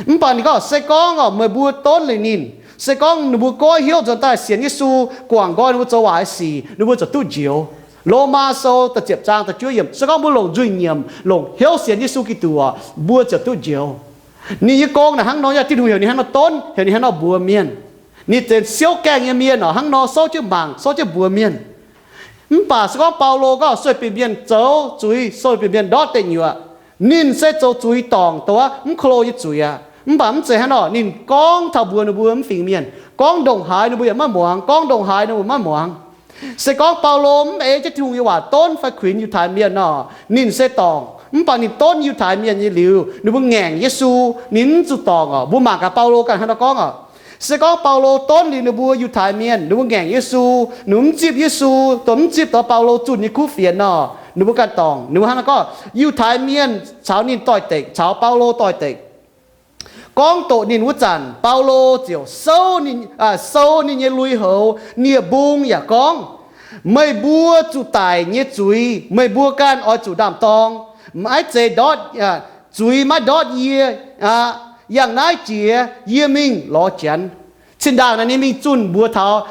Mv baac ninh gorngv, se gorngv oc, meih mbuo donv liuz ninh, se gorngv ninh mbuo goiv hnyouv nzuonx daaih sienx Yesu, guangc nqoi ninh mbuo zoux waaic nyei sic, ninh mbuo ziouc duqv njoux. Lomaa Sou da'ziepc zaang da'juov yiemc, se gorngv mbuo longc nzuih nyiemc, longc hnyouv sienx Yesu Giduc oc, mbuo ziouc duqv njoux. Ninh nyei gong naaic hnangv nor, yaac Tin-Hungh heuc ninh hnangv nor donv, heuc ninh hnangv nor mbuox mienh. Ninh zenx siouv gaengh nyei mienh oc, hnangv nor souv jienv mangc, souv jienv mbuox mienh. Mv baac se gorngv Baulo gorngv sueih bieqc mienh zoux zuiz, sueih bieqc mienh ndortv deic nyuoqc, ninh se zoux zuiz dorngc, dongh wuov mv ko lo nyei zuiz aqv. Mv baac mv zeiz hnangv nor, ninh gorngv taux mbuox ninh mbuo mv fingx mienh, gorngv ndongc haaix ninh mbuo yaac maiv muangx, gorngv ndongc haaix ninh mbuo maiv muangx. Se gorngv Baulo mv ei jienv Tin-Hungh nyei waac donv fai kuinx Yiutai Mienh nor, ninh se dorngc. Mv baac ninh donv Yiutai Mienh nyei liuz, ninh mbuo ngaengc Yesu, ninh mv zuqc dorngc oc. Mbuo mangc gaax Baulo ganh hnangv nor gorngv oc. Se gorngv Baulo donv liuz ninh mbuo Yiutai Mienh, ninh mbuo ngaengc Yesu, ninh mbuo mv zipv Yesu, dongh mv zipv dongh Baulo zunh nyei kuv fienx nor, ninh mbuo ganh dorngc. Ninh mbuo hnangv nor gorngv, Yiutai Mienh caux ninh doix-dekc, caux Baulo doix-dekc, gorngv doqc ninh wuov zanc, Baulo ziouc sou ninh, sou ninh nyei lui-houx nie-mbung yaac gorngv, meih mbuo zuqc daic nyei zuiz meih mbuo ganh oix zuqc ndaam-dorng. Maiv zeiz ndortv, zuiz maiv ndortv yie. Yangh naaiv jiex yie mingh lorz Janx. Zinh ndaangc naaic ninh mingh zunh mbuox taux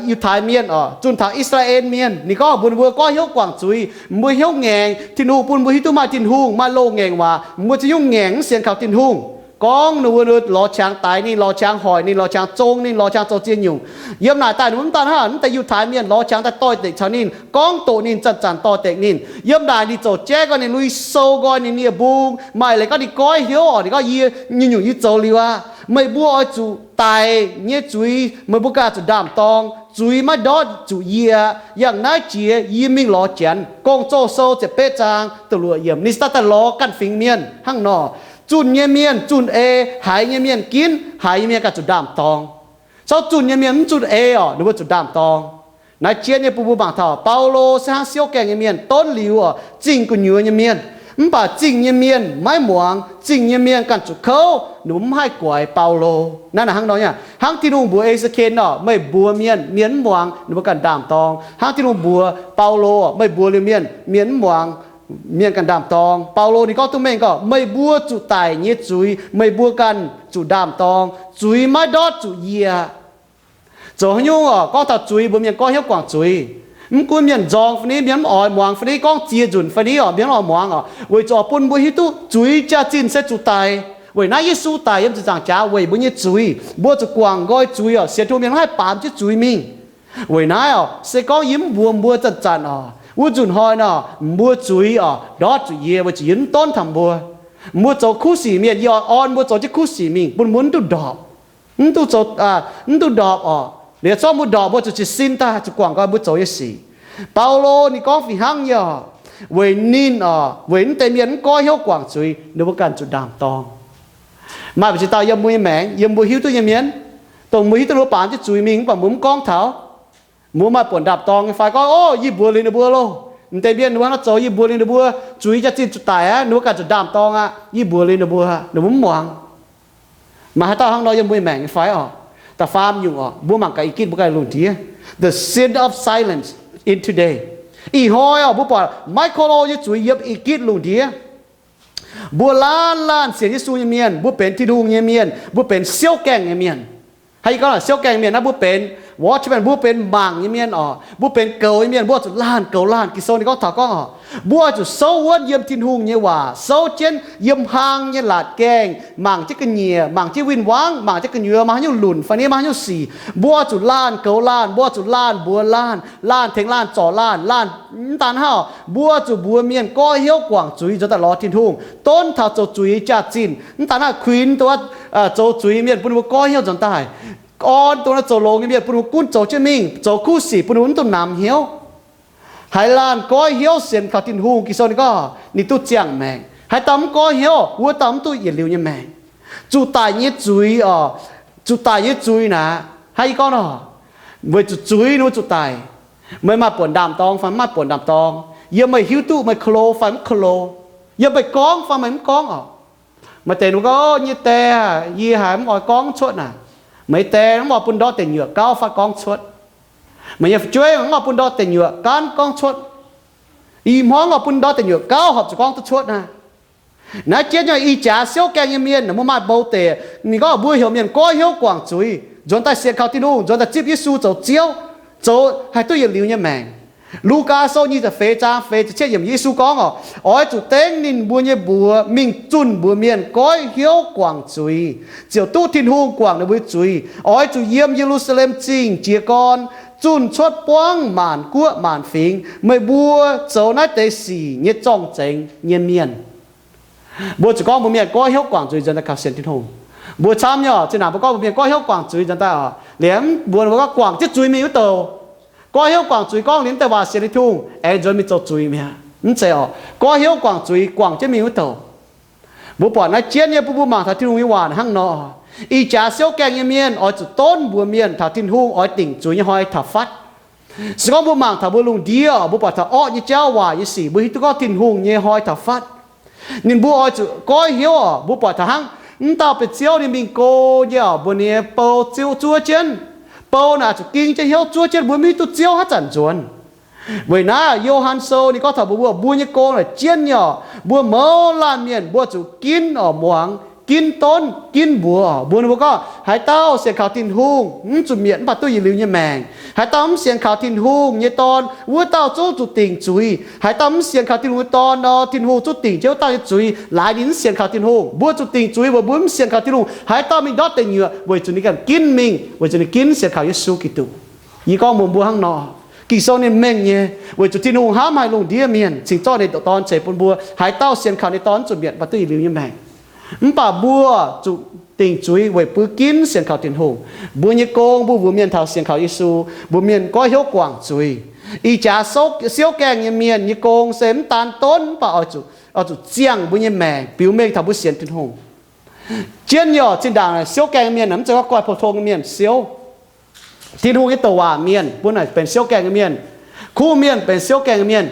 Yiutai Mienh oc, zunh taux I^saa^laa^en Mienh. Ninh gorngv mbuox ninh mbuo goiv hnyouv guangc zuiz, mbuo hnyouv ngaengc, Tin-Hungh bun mbuo hiuv duqv maaih Tin-Hungh, maaih loz-ngaengc waac, mbuo za'gengh ngaengc mv sienx kaux Tin-Hungh. Gorngv ninh mbuo lorz qangx daix ninh, lorz qangx hoic ninh, lorz qangx zong ninh, lorz qangx zoux ziex nyungc. Yiem naaic daaih ninh mbuo mv daan hnangv, mv deix Yiutai Mienh lorz qangx daaih doix-dekc caux ninh, gorngv doqc ninh, zanc-zanc doix-dekc ninh. Yiem naaic ninh ziouc jaiv gorn ninh lui sou nqoi ninh nie-mbung, maaih leiz gorngv ninh goiv hnyouv oc, ninh gorngv, yie nyungc-nyungc yie zoux liuz aqv. Meih mbuo oix zuqc daic nyei zuiz meih mbuo ganh zuqc ndaam-dorng. Zuiz maiv ndortv zuqc yie aqv. Yangh naaiv jiex yie mingh lorz Janx, Gong-Zoh Sou ziepc betv zaang da'luoqc yiemc. Ninh se daaih daaih lorz ganh fingx mienh hnangv nor. Zunh nyei mienh zunh ei, haiz nyei mienh ginv, haiz nyei mienh ganh zuqc ndaam-dorng. Zorqv zunh nyei mienh mv zunh eix orqc, ninh mbuo zuqc ndaam-dorng. Naaiv jien nyei bun mbuo mangc taux Baulo se hnangv siouv gaengh nyei mienh, donv liuz orqc, zingh gu'nyuoz nyei mienh. Mv baac zingh nyei mienh maiv muangx, zingh nyei mienh ganh zuqc kouv, ninh mbuo mv haih guaix Baulo. Naaiv naaic hnangv nor nyei, hnangv Tin-Hungh mbuox E^se^ken orqc, meih mbuox mienh, mienh mv muangx, ninh mbuo ganh ndaam-dorng. Hnangv Tin-Hungh mbuox Baulo orqc, meih mbuox liuz mienh, mienh mv muangx, mienh ganh ndaam-dorng. Baulo ninh gorngv duqv mengh gorngv, meih mbuo zuqc daic nyei zuiz meih mbuo ganh zuqc ndaam-dorng. Zuiz maiv ndortv zuqc yie. Zoux haaix nyungc orqc, gorngv taux zuiz mbuox mienh goiv hnyouv guangc zuiz. Mv gunv mienh nzorng fai ni, mienh mv oix muangx fai ni, gorngv ziex nzunc fai ni orqc, mienh mv oix muangx orqc, weic zuqc orqc bun mbuo hiuv duqv zuiz jaax-zinh se zuqc daic. Weic naaiv Yesu daic yiem ziepc nzaangc jaax weic mbuo nyei zuiz. Mbuo zuqc guangc nqoi zuiz orqc, sienx Tin-Hungh mienh mv haih baamz jienv zuiz mingh. Weic naaiv orqc, se gorngv yie mv mbuox mbuo zanc-zanc orqc, wuov nzunc hnoi nor, mbuo zuiz orqc ndortv zuqc yie, weic zuqc yie mv donv taux mbuo. Mbuo zoux kuv sic mienh, yie oix orn mbuo zoux jienv kuv sic mingh bun mbuo mv duqv ndorpc, mv duqv zoux, mv duqv ndorpc orqc. Liuz zorqv mbuo ndorpc, mbuo zuqc jiez sin daaih zuqc guangc nqoi mbuo zoux nyei sic. Baulo ninh gorngv fih hnangv nyei orqc, weic ninh orqc, weic naaiv deix mienh mv goiv hnyouv guangc zuiz, ninh mbuo ganh zuqc ndaam-dorng. Maaih mbu'ziex dauh yiem mbuo nyei maengc, yiem mbuo hiuv duqv nyei mienh, dongh mbuo hiuv duqv ninh mbuo baamz jienv zuiz mingh mv baac mbuo mv gorngv taux, mbuo maaih buonc ndaam-dorng nyei fai gorngv, ov, yie mbuox liuz ninh mbuo loh, m'deix mienh ninh mbuo hnangv nor zoux, yie mbuox liuz ninh mbuo, zuiz jaax-zinh zuqc daic aqv, ninh mbuo ganh zuqc ndaam-dorng aqv, yie mbuox liuz ninh mbuo, ninh mbuo mv muangx. Maaih haaix dauh hnangv nor yiem mbuo nyei maengc nyei fai orqc? Da'faam nyungc orqc, mbuo mangc gaax Ejipv, mbuo ganh lungh ndiev, the sin of silence in today. Ih hnoi orqc, mbuo buatc maiv ko lo nyei zuiz yiem Ejipv lungh ndiev. Mbuo laanh laanh sienx Yesu nyei mienh, mbuo benx Tin-Hungh nyei mienh, mbuo benx siouv gaengh nyei mienh. Hnangv yie gorngv naaic, siouv gaengh mienh naaiv, mbuo benx watchman, mbuo benx mangc nyei mienh orqc, mbuo benx goux nyei mienh, mbuo zuqc laanh goux laanh. Ging-Sou ninh gorngv taux gorngv orqc, mbuo oix zuqc souv wuonv yiem Tin-Hungh nyei waac, souv jienv yiem hlang nyei laatc gaengh, mangc jienv ga'nyiec, mangc jienv win-wangv, mangc jienv gu'nyuoz maaih haaix nyungc lunc fai ni, maaih haaix nyungc sic. Mbuo oix zuqc laanh goux laanh, mbuo oix zuqc laanh mbuox laanh, laanh tengx laanh zorc laanh, laanh mv daan hnangv, mbuo zuqc mbuox mienh goiv hnyouv guangc zuiz nzuonx daaih lorz Tin-Hungh, donv taux zoux zuiz jaax-zinh. Mv daan hnangv, kuinx dongh wuov zoux zuiz mienh bun ninh mbuo goiv hnyouv nzuonx daaih, orn dongh wuov zoux longx nyei mienh bun ninh mbuo gunv zoux jienv mingh, zoux kuv sic bun ninh mbuo mv dungx namx hnyouv. Haaix laanh goiv hnyouv sienx kaux Tin-Hungh, Ging-Sou ninh gorngv ninh duqv ziangh maengc. Haaix dauh mv goiv hnyouv, wuov dauh mv duqv yietc liuz nyei maengc. Zuqc daic nyei zuiz orqc, zuqc daic nyei zuiz naaic, hnangv yie gorngv nor, weic zuqc zuiz ninh mbuo zuqc daic. Meih maaih buonc ndaam-dorng fai mv maaih buonc ndaam-dorng, yiem meih hiuv duqv meih ko lo fai mv ko lo, yiem meih gorngv fai meih mv gorngv orqc. Maaih deix ninh mbuo gorngv, nyei die aah, yie haiz mv oix gorngv cuotv naaic. Meih die mv oix bun ndortv deic nyuoqc gauv fai gorngv cuotv. Meih nyei fu'jueiv mv oix bun ndortv deic nyuoqc gaanv gorngv cuotv. Ih hmuangv oix bun ndortv deic nyuoqc gauv horpc zuqc gorngv duqv cuotv naaic. Naaiv jienv nyei ih jaax siouv gaengh nyei mienh, mbuo maaih mbou deix, ninh gorngv mbuo heuc mienh goiv hnyouv guangc zuiz, nzuonx daaih sienx kaux Tin-Hungh, nzuonx daaih zipv Yesu zoux Ziouv, zoux haih duqv yietc liuz nyei maengc. Lugaa Sou nyic ziepc feix zaang feix ziepc cietv yiemc, Yesu gorngv orqc, oix zuqc dengv ninh mbuo nyei mbuox mingh zunh mbuox mienh goiv hnyouv guangc zuiz, ziouc duqv Tin-Hungh guangc ninh mbuo zuiz. Oix zuqc yiem Ye^lu^saa^lem Zingh jiez gorn zunh cuotv buangv maanc guoqv maanc fingx. Meih mbuo zoux naaiv deix sic nyei zorng-zengx nyei mienh. Mbuo zuqc gorngv mbuo mienh goiv hnyouv guangc zuiz nzuonx daaih kaux sienx Tin-Hungh. Mbuo camv nyei orqc, zinh ndaangc mbuo gorngv mbuo mienh goiv hnyouv guangc zuiz nzuonx daaih orqc, liemh mbuo, mbuo gorngv guangc jienv zuiz mingh wuov douc. Goiv hnyouv guangc zuiz gorngv liemh deix waac sienx Tin-Hungh aengx nzuonx mingh zoux zuiz mi'aqv. Mv zeiz orqc. Goiv hnyouv guangc zuiz guangc jienv mingh wuov douc. Mbuo buatc naaiv jienv nyei bun mbuo mangc taux Tin-Hungh nyei waac hnangv nor, ih jaax siouv gaengh nyei mienh oix zuqc donv mbuox mienh taux Tin-Hungh oix dingc zuiz nyei hnoi taux fatv. Se gorngv mbuo mangc taux mbuo lungh ndiev, mbuo buatc taux orqv nyei jauv, waaic nyei sic, mbuo hiuv duqv gorngv Tin-Hungh nyei hnoi taux fatv. Ninh mbuo oix zuqc goiv hnyouv orqc. Mbuo buatc taux hnangv mv dauh Bieqc Ziouv ninh mingh go nyei orqc, mbuox ninh nyei bou ziouv zuov jienv. Bou naaic zuqc ging jienv hnyouv zuov jienv, mbuo mv hiuv duqv Ziouv haaix zanc nzuonx. Weic naaiv Yo^han Sou ninh gorngv taux mbuo, mbuo, mbuo nyei gong naaic jienv nyei orqc, mbuo mouz laanh mienh mbuo zuqc ginv orqc, muangx, ginv donv, ginv mbuox orqc. Mbuox ninh mbuo gorngv, haaix dauh sienx kaux Tin-Hungh mv zuqc mietc mv baac duqv yietc liuz nyei maengc. Haaix dauh mv sienx kaux Tin-Hungh nyei Dorn, wuov dauh zungv zuqc dingc zuiz. Haaix dauh mv sienx kaux Tin-Hungh nyei Dorn nor, Tin-Hungh zungv dingc jienv wuov dauh nyei zuiz. Laaix ninh mv sienx kaux Tin-Hungh. Mbuo zuqc dingc zuiz weic mbuo mv sienx kaux Tin-Hungh. Haaix dauh mingh ndortv deic nyuoqc, weic zuqc ninh ganh ginv mingh, weic zuqc ninh ginv sienx kaux Yesu Giduc. Yie gorngv mbuox mbuo hnangv nor, Ging-Sou ninh mengh nyei, weic zuqc Tin-Hungh hnamv haic lungh ndiev mienh, cingx zorqv ninh nyei Dorn ceix bun mbuo. Haaix dauh sienx kaux ninh Dorn mv zuqc mietc mv baac duqv yietc liuz nyei maengc. Mv baac mbuo zuqc dingc zuiz weic bun ginv sienx kaux Tin-Hungh. Mbuo nyei gong, mbuo mbuox mienh taux sienx kaux Yesu, mbuox mienh goiv hnyouv guangc zuiz. Ih jaax siouv gaengh nyei mienh nyei gong se mv daan donv mv baac oix zuqc, oix zuqc ziangh mbuo nyei maengc biux mengh taux mbuo sienx Tin-Hungh. Jienv nyei orqc, zinh ndaangc siouv gaengh nyei mienh mv zeiz gorngv goiv pou-tong nyei mienh siouv. Tin-Hungh nyei douc waac mienh bun naaic benx siouv gaengh nyei mienh. Kuv mienh benx siouv gaengh nyei mienh.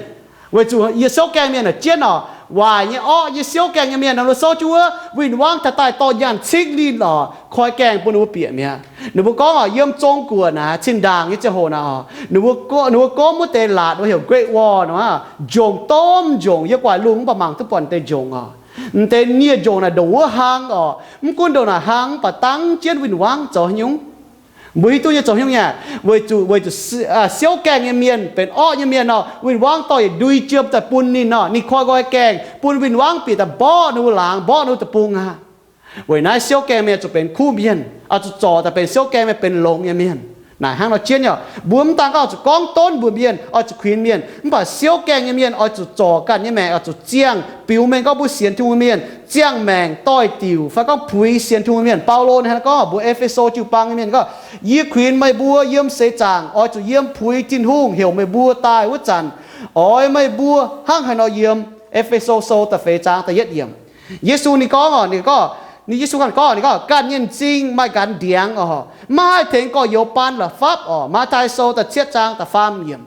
Weic zuqc yie siouv gaengh mienh naaic jienv oc, waaic nyei, orqv nyei, siouv gaengh nyei mienh nor, siouv jienv wuov win-wangv taux daaih dorh nyaanh cingv linh oc, koi gaengh bun ninh mbuo bieqc mi'aqv. Ninh mbuo gorngv oc, yiem Zong-Guoqv naaic, cin-ndaangc nyei ziangh hoc naaic oc, ninh mbuo gomv wuov deix laatc wuov heuc Great Wall nor, njongc domh njongc, yie guaix lungh mv baac mangc duqv buatc deix njongc oc. M'deix nie njongc naaic ndongc wuov hlang oc, mv gunv ndongc naaic hlang mv baac dangv jienv win-wangv zoux haaix nyungc. Mbuo hiuv duqv nyei zoux haaix nyungc nyei? Weic zuqc, weic zuqc siouv gaengh nyei mienh benx orqv nyei mienh nor, win-wangv dorh yietc ndui jiem daaih bun ninh nor, ninh koi nqoi gaengh bun win-wangv bieqc daaih mborqv ninh mbuo laangz, mborqv ninh mbuo deic-bung aqv. Weic naaiv siouv gaengh mienh zuqc benx kuv mienh, oix zuqc zorc daaih benx siouv gaengh mienh, benx longx nyei mienh. Naaic hnangv nor jienv nyei, mbuo mv daan gorngv zuqc gorngv donv mbuox mienh oix zuqc kuinx mienh, mv baac siouv gaengh nyei mienh oix zuqc zorc ganh nyei maengc, oix zuqc ziangh biux mengh gorngv mbuo sienx Tin-Hungh nyei mienh, ziangh maengc doix-diuc fai gorngv puix sienx Tin-Hungh nyei mienh. Baulo naaiv gorngv mbuox E^fe^so jiu-baang nyei mienh gorngv, yie kuinx meih mbuo yiem seix zaangc oix zuqc yiem puix Tin-Hungh heuc meih mbuo daaih wuov zanc, oix meih mbuo hnangv haaix nor yiem. E^fe^so Sou da'feix zaang da'yietv yiemc. Yesu ninh gorngv oc, ninh gorngv, ninh Yesu ganh gorngv, ninh gorngv ganh nyei m'zing maaih nqanx ndiangx oc, maiv haih tengx gorx-youz baan la'fapv oc. Matv^tai Sou da'cietv zaang da'faam yiemc.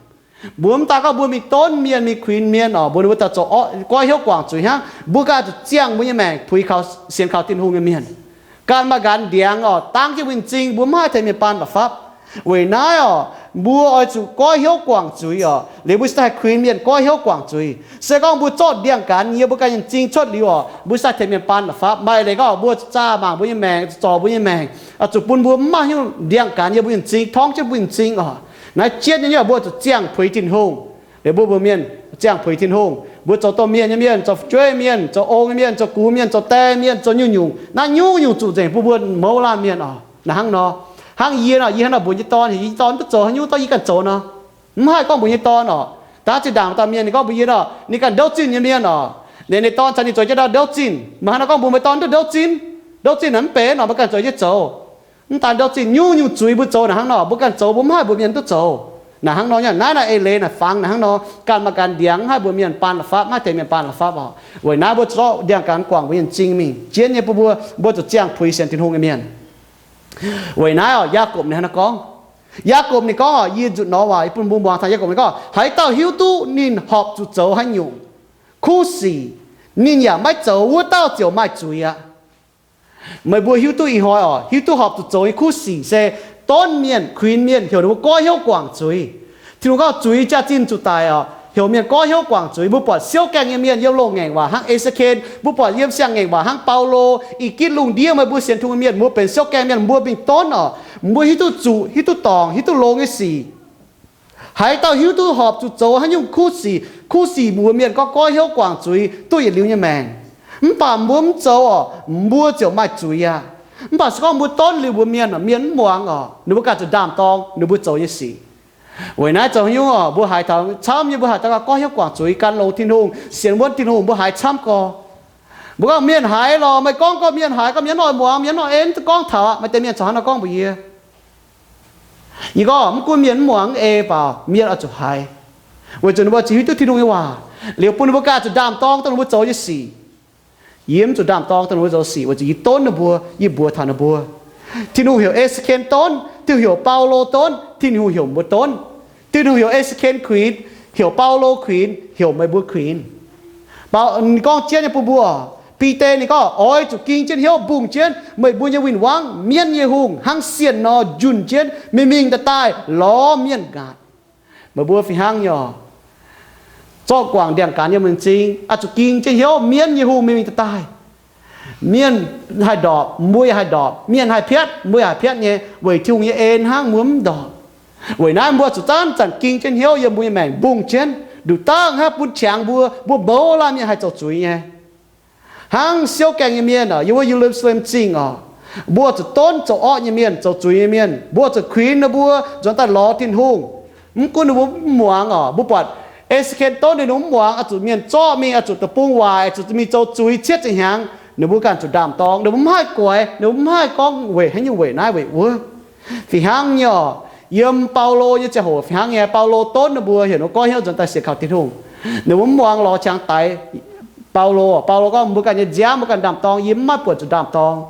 Mbuo mv daan gorngv mbuo mingh donv mienh, mingh kuinx mienh oc, mbuo ninh mbuo daaih zoux goiv hnyouv guangc zuiz hnangv, mbuo ganh zuqc ziangh mbuo nyei maengc puix kaux, sienx kaux Tin-Hungh nyei mienh. Ganh maaih nqanx ndiangx oc, dangv jienv mbuo nyei m'zing, mbuo mv haih tengx mienh baan la'fapv. Weic naaiv oc, mbuo oix zuqc goiv hnyouv guangc zuiz oc, liuz mbuo cingx daaih haih kuinx mienh goiv hnyouv guangc zuiz. Se gorngv mbuo zorqv ndiangx-gaanx yiem mbuo ganh nyei m'zing cuotv liuz oc, mbuo cingx daaih tengx mienh baan la'fapv. Maaih leiz gorngv mbuo zuqc zaah mangc mbuo nyei maengc, zorc mbuo nyei maengc, zuqc bun mbuo mv maaih hnyouv ndiangx-gaanx yiem mbuo nyei m'zing, torngv jienv mbuo nyei m'zing oc. Naaiv jienv nyei, mbuo zuqc ziangh puix Tin-Hungh. Liuz mbuo, mbuo mienh ziangh puix Tin-Hungh, mbuo zoux domh mienh nyei mienh, zoux fu'jueiv mienh, zoux ong nyei mienh, zoux gux mienh, zoux die mienh, zoux nyungc-nyungc, naaiv nyungc-nyungc zuqc nzengc bun mbuo mouz laanh mienh oc. Naaiv hnangv nor, hnangv yie nor, yie hnangv nor mbuox yie nyei dorn, yie nyei dorn duqv zoux haaix nyungc dorh yie ganh zoux nor, mv haih gorngv mbuox nyei dorn oc. Da'haav zinh ndaangc dauh mienh ninh gorngv mbuox yie nor, ninh ganh ndouv zinh nyei mienh oc. Ninh, ninh dorn caux ninh zueiz jienv ndouv zinh, meih hnangv nor gorngv mbuox meih dorn duqv ndouv zinh. Ndouv zinh naaic mv benx nor, meih ganh zueiz jienv zoux. Mv daan ndouv zinh, nyungc-nyungc zuiz mbuo zoux naaiv hnangv nor, mbuo ganh zoux, mbuo mv haih mbuox mienh duqv zoux. Naaiv hnangv nor, naaiv naaiv eix leiz naaic fangx naaiv hnangv nor, ganh maaih ganh ndiangx, mv haih mbuox mienh baan la'fapv, mv haih tengx mienh baan la'fapv oc. Weic naaiv mbuo zuqc zorqv ndiangx-gaanx guangc mbuo nyei m'zing mingh jienv nyei, bun mbuo, mbuo zuqc ziangh puix sienx Tin-Hungh nyei mienh. Weic naaiv oc, Yaagorpc ninh hnangv nor gorngv. Yaagorpc ninh gorngv oc, yie nzutc nor waac yie bun mbuo muangx taux Yaagorpc ninh gorngv, haaix dauh hiuv duqv ninh horpc zuqc zoux haaix nyungc kuv sic, ninh yaac maiv zoux, wuov dauh ziouc maaih zuiz aqv. Meih mbuo hiuv duqv ih hnoi oc, hiuv duqv horpc zuqc zoux nyei kuv sic se donv mienh, kuinx mienh, heuc ninh mbuo goiv hnyouv guangc zuiz. Tin-Hungh gorngv zuiz jaax-zinh zuqc daic oc, heuc mienh goiv hnyouv guangc zuiz. Mbuo buatc siouv gaengh nyei mienh yiem loz-ngaengc waac hnangv E^se^ken, mbuo buatc yiem siang-ngaengc waac hnangv Baulo, i gitv lungh ndiev meih mbuo sienx Tin-Hungh mienh, mbuo benx siouv gaengh mienh, mbuo mingh donv oc, mbuo hiuv duqv zuqc, hiuv duqv dorngc, hiuv duqv longx nyei sic. Haaix dauh hiuv duqv horpc zuqc zoux haaix nyungc kuv sic, kuv sic mbuox mienh gorngv goiv hnyouv guangc zuiz duqv yietc liuz nyei maengc. Mv baac mbuo mv zoux oc, mbuo ziouc maaih zuiz aqv. Mv baac se gorngv mbuo donv liuz mbuox mienh, mienh mv muangx oc, ninh mbuo ganh zuqc ndaam-dorng ninh mbuo zoux nyei sic. Weic naaiv zoux haaix nyungc oc, mbuo haiz taux camv nyei, mbuo haiz taux gorngv hnyouv guangc zuiz, gan longx Tin-Hungh, sienx wuonv Tin-Hungh, mbuo haiz camv gorx. Mbuo gorngv mienh haiz lorqc, meih gorngv gorngv mienh haiz, gorngv mienh mv oix muangx, mienh mv oix ei, mv duqv gorngv taux aqv. Maaih deix mienh corc hnangv nor gorngv mbuox yie. Yie gorngv mv gunv mienh mv muangx mv ei baaux, mienh oix zuqc haiz, weic zuqc ninh mbuo zuqc hiuv duqv Tin-Hungh nyei waac, liuz bun ninh mbuo ganh zuqc ndaam-dorng dongh ninh mbuo zoux nyei sic. Yie mv zuqc ndaam-dorng dongh ninh mbuo zoux sic, weic zuqc yie donv ninh mbuo, yie mbuox taux ninh mbuo. Tin-Hungh heuc E^se^ken donv, Tin-Hungh heuc Baulo donv, Tin-Hungh heuc mbuo donv. Tin-Hungh heuc E^se^ken kuinx, heuc Baulo kuinx, heuc meih mbuo kuinx. Bau, ninh gorngv jienv nyei bun mbuo, Bide ninh gorngv, oix zuqc ging jienv hnyouv mbungh jienv meih mbuo nyei win-wangv, mienv nyei hungh, hnangv sienh nor njunh jienv mingh mingh daaih daaih lorz mienh ngaatc. Meih mbuo fih hnangv nyei oc, zorqv guangc ndiangx-gaanx yiem mbuo nyei m'zing, oix zuqc ging jienv hnyouv mienv nyei hungh mingh mingh daaih daaih. Mienh haih ndorpc, mbuo yaac haih ndorpc. Mienh haih piatv, mbuo yaac haih piatv nyei. Weic Tin-Hungh nyei en hnangv, mbuo mv ndorpc. Weic naaiv mbuo zuqc zanc-zanc ging jienv hnyouv yiem mbuo nyei maengc mbungh jienv, nduqc dauh hnangv bun qangx mbuo, mbuo mouz laanh mienh haih zoux zuiz nyei. Hnangv siouv gaengh nyei mienh oc, yiem wuov Ye^lu^saa^lem Zingh oc, mbuo zuqc donv zoux orqv nyei mienh, zoux zuiz nyei mienh. Mbuo zuqc kuinx ninh mbuo nzuonx daaih lorz Tin-Hungh. Mv gunv ninh mbuo mv muangx oc, mbuo buatc E^se^ken donv ninh mbuo mv muangx, oix zuqc mienh zorqv mingh, oix zuqc deic-bung waaic, oix zuqc mingh zoux zuiz cietv ziepc hnyangx, ninh mbuo ganh zuqc ndaam-dorng, ninh mbuo mv haih guaix, ninh mbuo mv haih gorngv weic haaix nyungc, weic naaiv weic wuov. Fih hnangv nyei oc, yiem Baulo nyei ziangh hoc fih hnangv nyei. Baulo donv ninh mbuo, heuc ninh mbuo goiv hnyouv nzuonx daaih sienx kaux Tin-Hungh. Ninh mbuo mv muangx, lorz qangx daix Baulo. Baulo gorngv, mbuo ganh nyei nziaamv mbuo ganh ndaam-dorng, yie mv maaih buonc zuqc ndaam-dorng.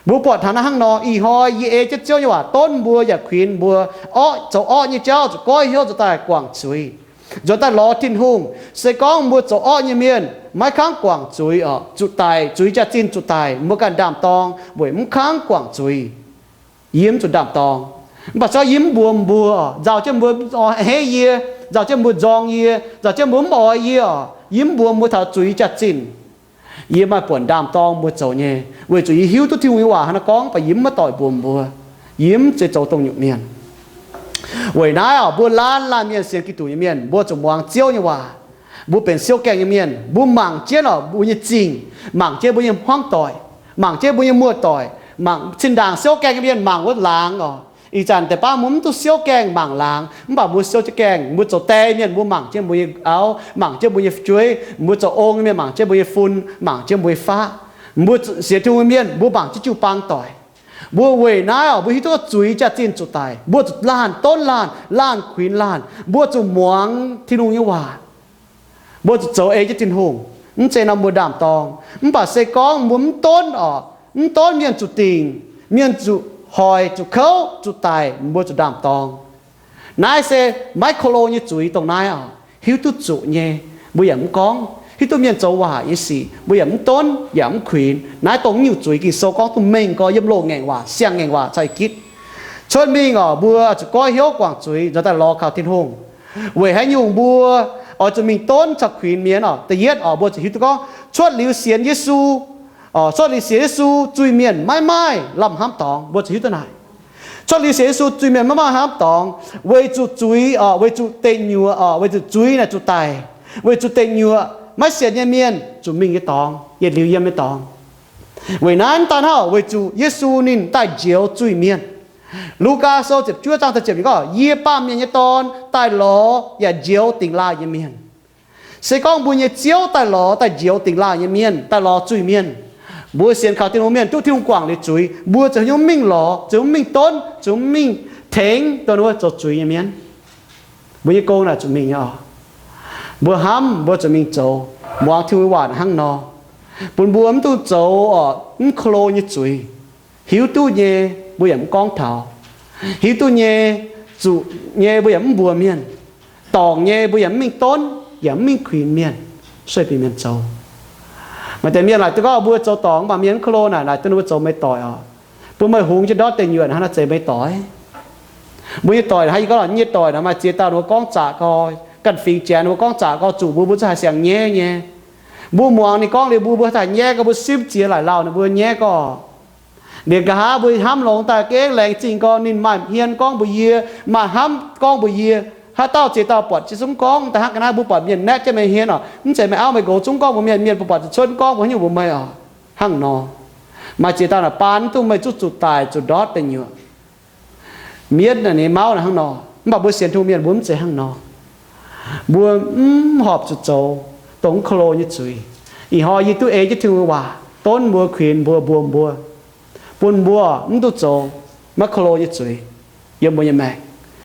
Mbuo buatc taux naaiv hnangv nor, ih hnoi yie ei jienv Ziouv nyei waac donv mbuo yaac kuinx mbuo orqv, zoux orqv nyei jauv zuqc goiv hnyouv nzuonx daaih guangc zuiz, nzuonx daaih lorz Tin-Hungh. Se gorngv mbuo zoux orqv nyei mienh maiv kangv guangc zuiz oc, zuqc daic, zuiz jaax-zinh zuqc daic, mbuo ganh ndaam-dorng weic mv kangv guangc zuiz. Yie mv zuqc ndaam-dorng. Mv baac se gorngv yie mv mbuox mbuo, nzauh jienv mbuo a'hneiv yie, nzauh jienv mbuo nzorng yie, nzauh jienv mbuo mv oix yie oc, yie mv mbuox mbuo taux zuiz jaax-zinh, yie maaih buonc ndaam-dorng mbuo zoux nyei, weic zuqc yie hiuv duqv Tin-Hungh nyei waac hnangv naaiv gorngv, mv baac yie mv maaih doic mbuox mbuo. Yie mv zeiz zoux dongh nyungc mienh. Weic naaiv oc, mbuo laanh laanh mienh sienx Giduc nyei mienh, mbuo zuqc muangx Ziouv nyei waac. Mbuo benx siouv gaengh nyei mienh, mbuo mangc jienv oc, mbuo nyei zingh, mangc jienv mbuo nyei hmuangv doic, mangc jienv mbuo nyei muoz-doic, mangc zinh ndaangc siouv gaengh nyei mienh mangc wuov laangz oc. Ih zanc deix baav mbuo mv duqv siouv gaengh mangc laangz, mv baac mbuo siouv jienv gaengh, mbuo zoux die mienh, mbuo mangc jienv mbuo nyei auv, mangc jienv mbuo nyei fu'jueiv, mbuo zoux ong nyei mienh, mangc jienv mbuo nyei fun, mangc jienv mbuo nyei faqv. Mbuo sienx Tin-Hungh nyei mienh, mbuo mangc jienv jiu-baang doic. Mbuo weic naaiv oc, mbuo hiuv duqv zuiz jaax-zinh zuqc daic, mbuo zuqc laanh donv laanh, laanh kuinx laanh, mbuo zuqc muangx Tin-Hungh nyei waac. Mbuo zuqc zoux ei jienv Tin-Hungh. Mv zeiz nor mbuo ndaam-dorng. Mv baac se gorngv mbuo mv donv oc, mv donv mienh zuqc dingc, mienh zuqc hoic, zuqc kouv, zuqc daic, mbuo zuqc ndaam-dorng. Naaiv se maiv ko lo nyei zuiz dongh naaiv oc. Hiuv duqv zuqc nyei, mbuo yaac mv gorngv. Hiuv duqv mienh zoux waac nyei sic, mbuo yaac mv donv yaac mv kuinx. Naaiv dongh nyungc zuiz Ging-Sou gorngv duqv mengh gorx yiem loz-ngaengc waac, siang-ngaengc waac caux gitv. Cuotv mingh oc, mbuo zuqc goiv hnyouv guangc zuiz nzuonx daaih lorz kaux Tin-Hungh. Weic haaix nyungc mbuo oix zuqc mingh donv caux kuinx mienh oc? Da'yietv oc, mbuo zuqc hiuv duqv gorngv cuotv liuz sienx Yesu, cuotv liuz sienx Yesu zuiz-mienh maiv maaih lamh hnamv dorngx. Mbuo zuqc hiuv duqv naaic. Cuotv liuz sienx Yesu zuiz-mienh maiv maaih hnamv dorngx, weic zuqc zuiz oc, weic zuqc deic nyuoqc oc, weic zuqc zuiz naaic zuqc daic, weic zuqc deic nyuoqc maiv sienx nyei mienh zuqc mingh nyei dorngx, yietc liuz yiem nyei dorngx. Weic naaiv daaih hnangv, weic zuqc Yesu ninh daaih njoux zuiz-mienh. Lugaa Sou ziepc juov zaang da'ziepc gorngv, yie, Baamh Mienh nyei Dorn, daaih lorz yaac njoux dingx laanh nyei mienh. Se gorngv mbuo nyei Ziouv daaih lorz daaih njoux dingx laanh nyei mienh, daaih lorz zuiz-mienh, mbuo sienx kaux Tin-Hungh mienh duqv Tin-Hungh guangc liuz zuiz, mbuo ziouc haaix nyungc mingh lorz, ziouc haaix nyungc mingh donv, ziouc haaix nyungc mingh tengx dongh wuov zoux zuiz nyei mienh? Mbuo nyei gong naaic zuqc mingh nyei oc. Mbuo hnamv mbuo zuqc mingh zoux, muangx Tin-Hungh waac hnangv nor, bun mbuo mv dungx zoux oc mv ko lo nyei zuiz. Hiuv duqv nyei, mbuo yaac mv gorngv taux. Hiuv duqv nyei, zuqc nyei, mbuo yaac mv mbuox mienh. Dorngc nyei, mbuo yaac mv mingh donv, yaac mv mingh kuinx mienh, sueih bieqc mienh zoux. Maaih deix mienh laaic duqv gorngv mbuo zoux dorngc, mv baac mienh mv ko lo naaic, naaic duqv ninh mbuo zoux meih doic oc. Bun meih hungx jienv ndortv deic nyuoqc hnangv naaic, zeiz meih doic. Mbuo nyei doic hnangv yie gorngv, nyei doic naaic maaih ziex dauh ninh mbuo gorngv zaqc gorx, ganh fingx Janx ninh mbuo gorngv zaqc gorx zuqc mbuo, mbuo zungv haiz siang-nyaiv nyei. Mbuo muangx ninh gorngv liuz mbuo, mbuo haiz nyaiv gorx, mbuo simv ziex laaic lauh ninh mbuo nyaiv gorx. Liemh nqa'haav mbuo hnamv longx daaih gengh laengz zingh gorx, ninh maaih hmien gorngv mbuox yie, maaih hnamv gorngv mbuox yie. Haaix dauh ziex dauh buatc jienv zungv gorngv daaih hnangv ga'naaiv, mbuo buatc mienh naetv jienv meih hmien oc, mv zeiz meih auv meih nqox zungv gorngv mbuox mienh, mienh buatc zuqc cuotv gorngv mbuox haaix nyungc mbuox meih oc. Hnangv nor, maaih ziex dauh naaic baan mv duqv meih zuqv zuqc daic zuqc ndortv deic nyuoqc. Mietv naaic ninh mauv naaic hnangv nor, mv baac mbuo sienx Tin-Hungh mienh mbuo mv zeiz hnangv nor. Mbuo mv horpc zuqc zoux dongh mv ko lo nyei zuiz. Ih hnoi yie duqv ei jienv Tin-Hungh waac donv mbuo, kuinx mbuo, mbuox mbuo, bun mbuo mv duqv zoux maiv ko lo nyei zuiz yiem mbuo nyei maengc.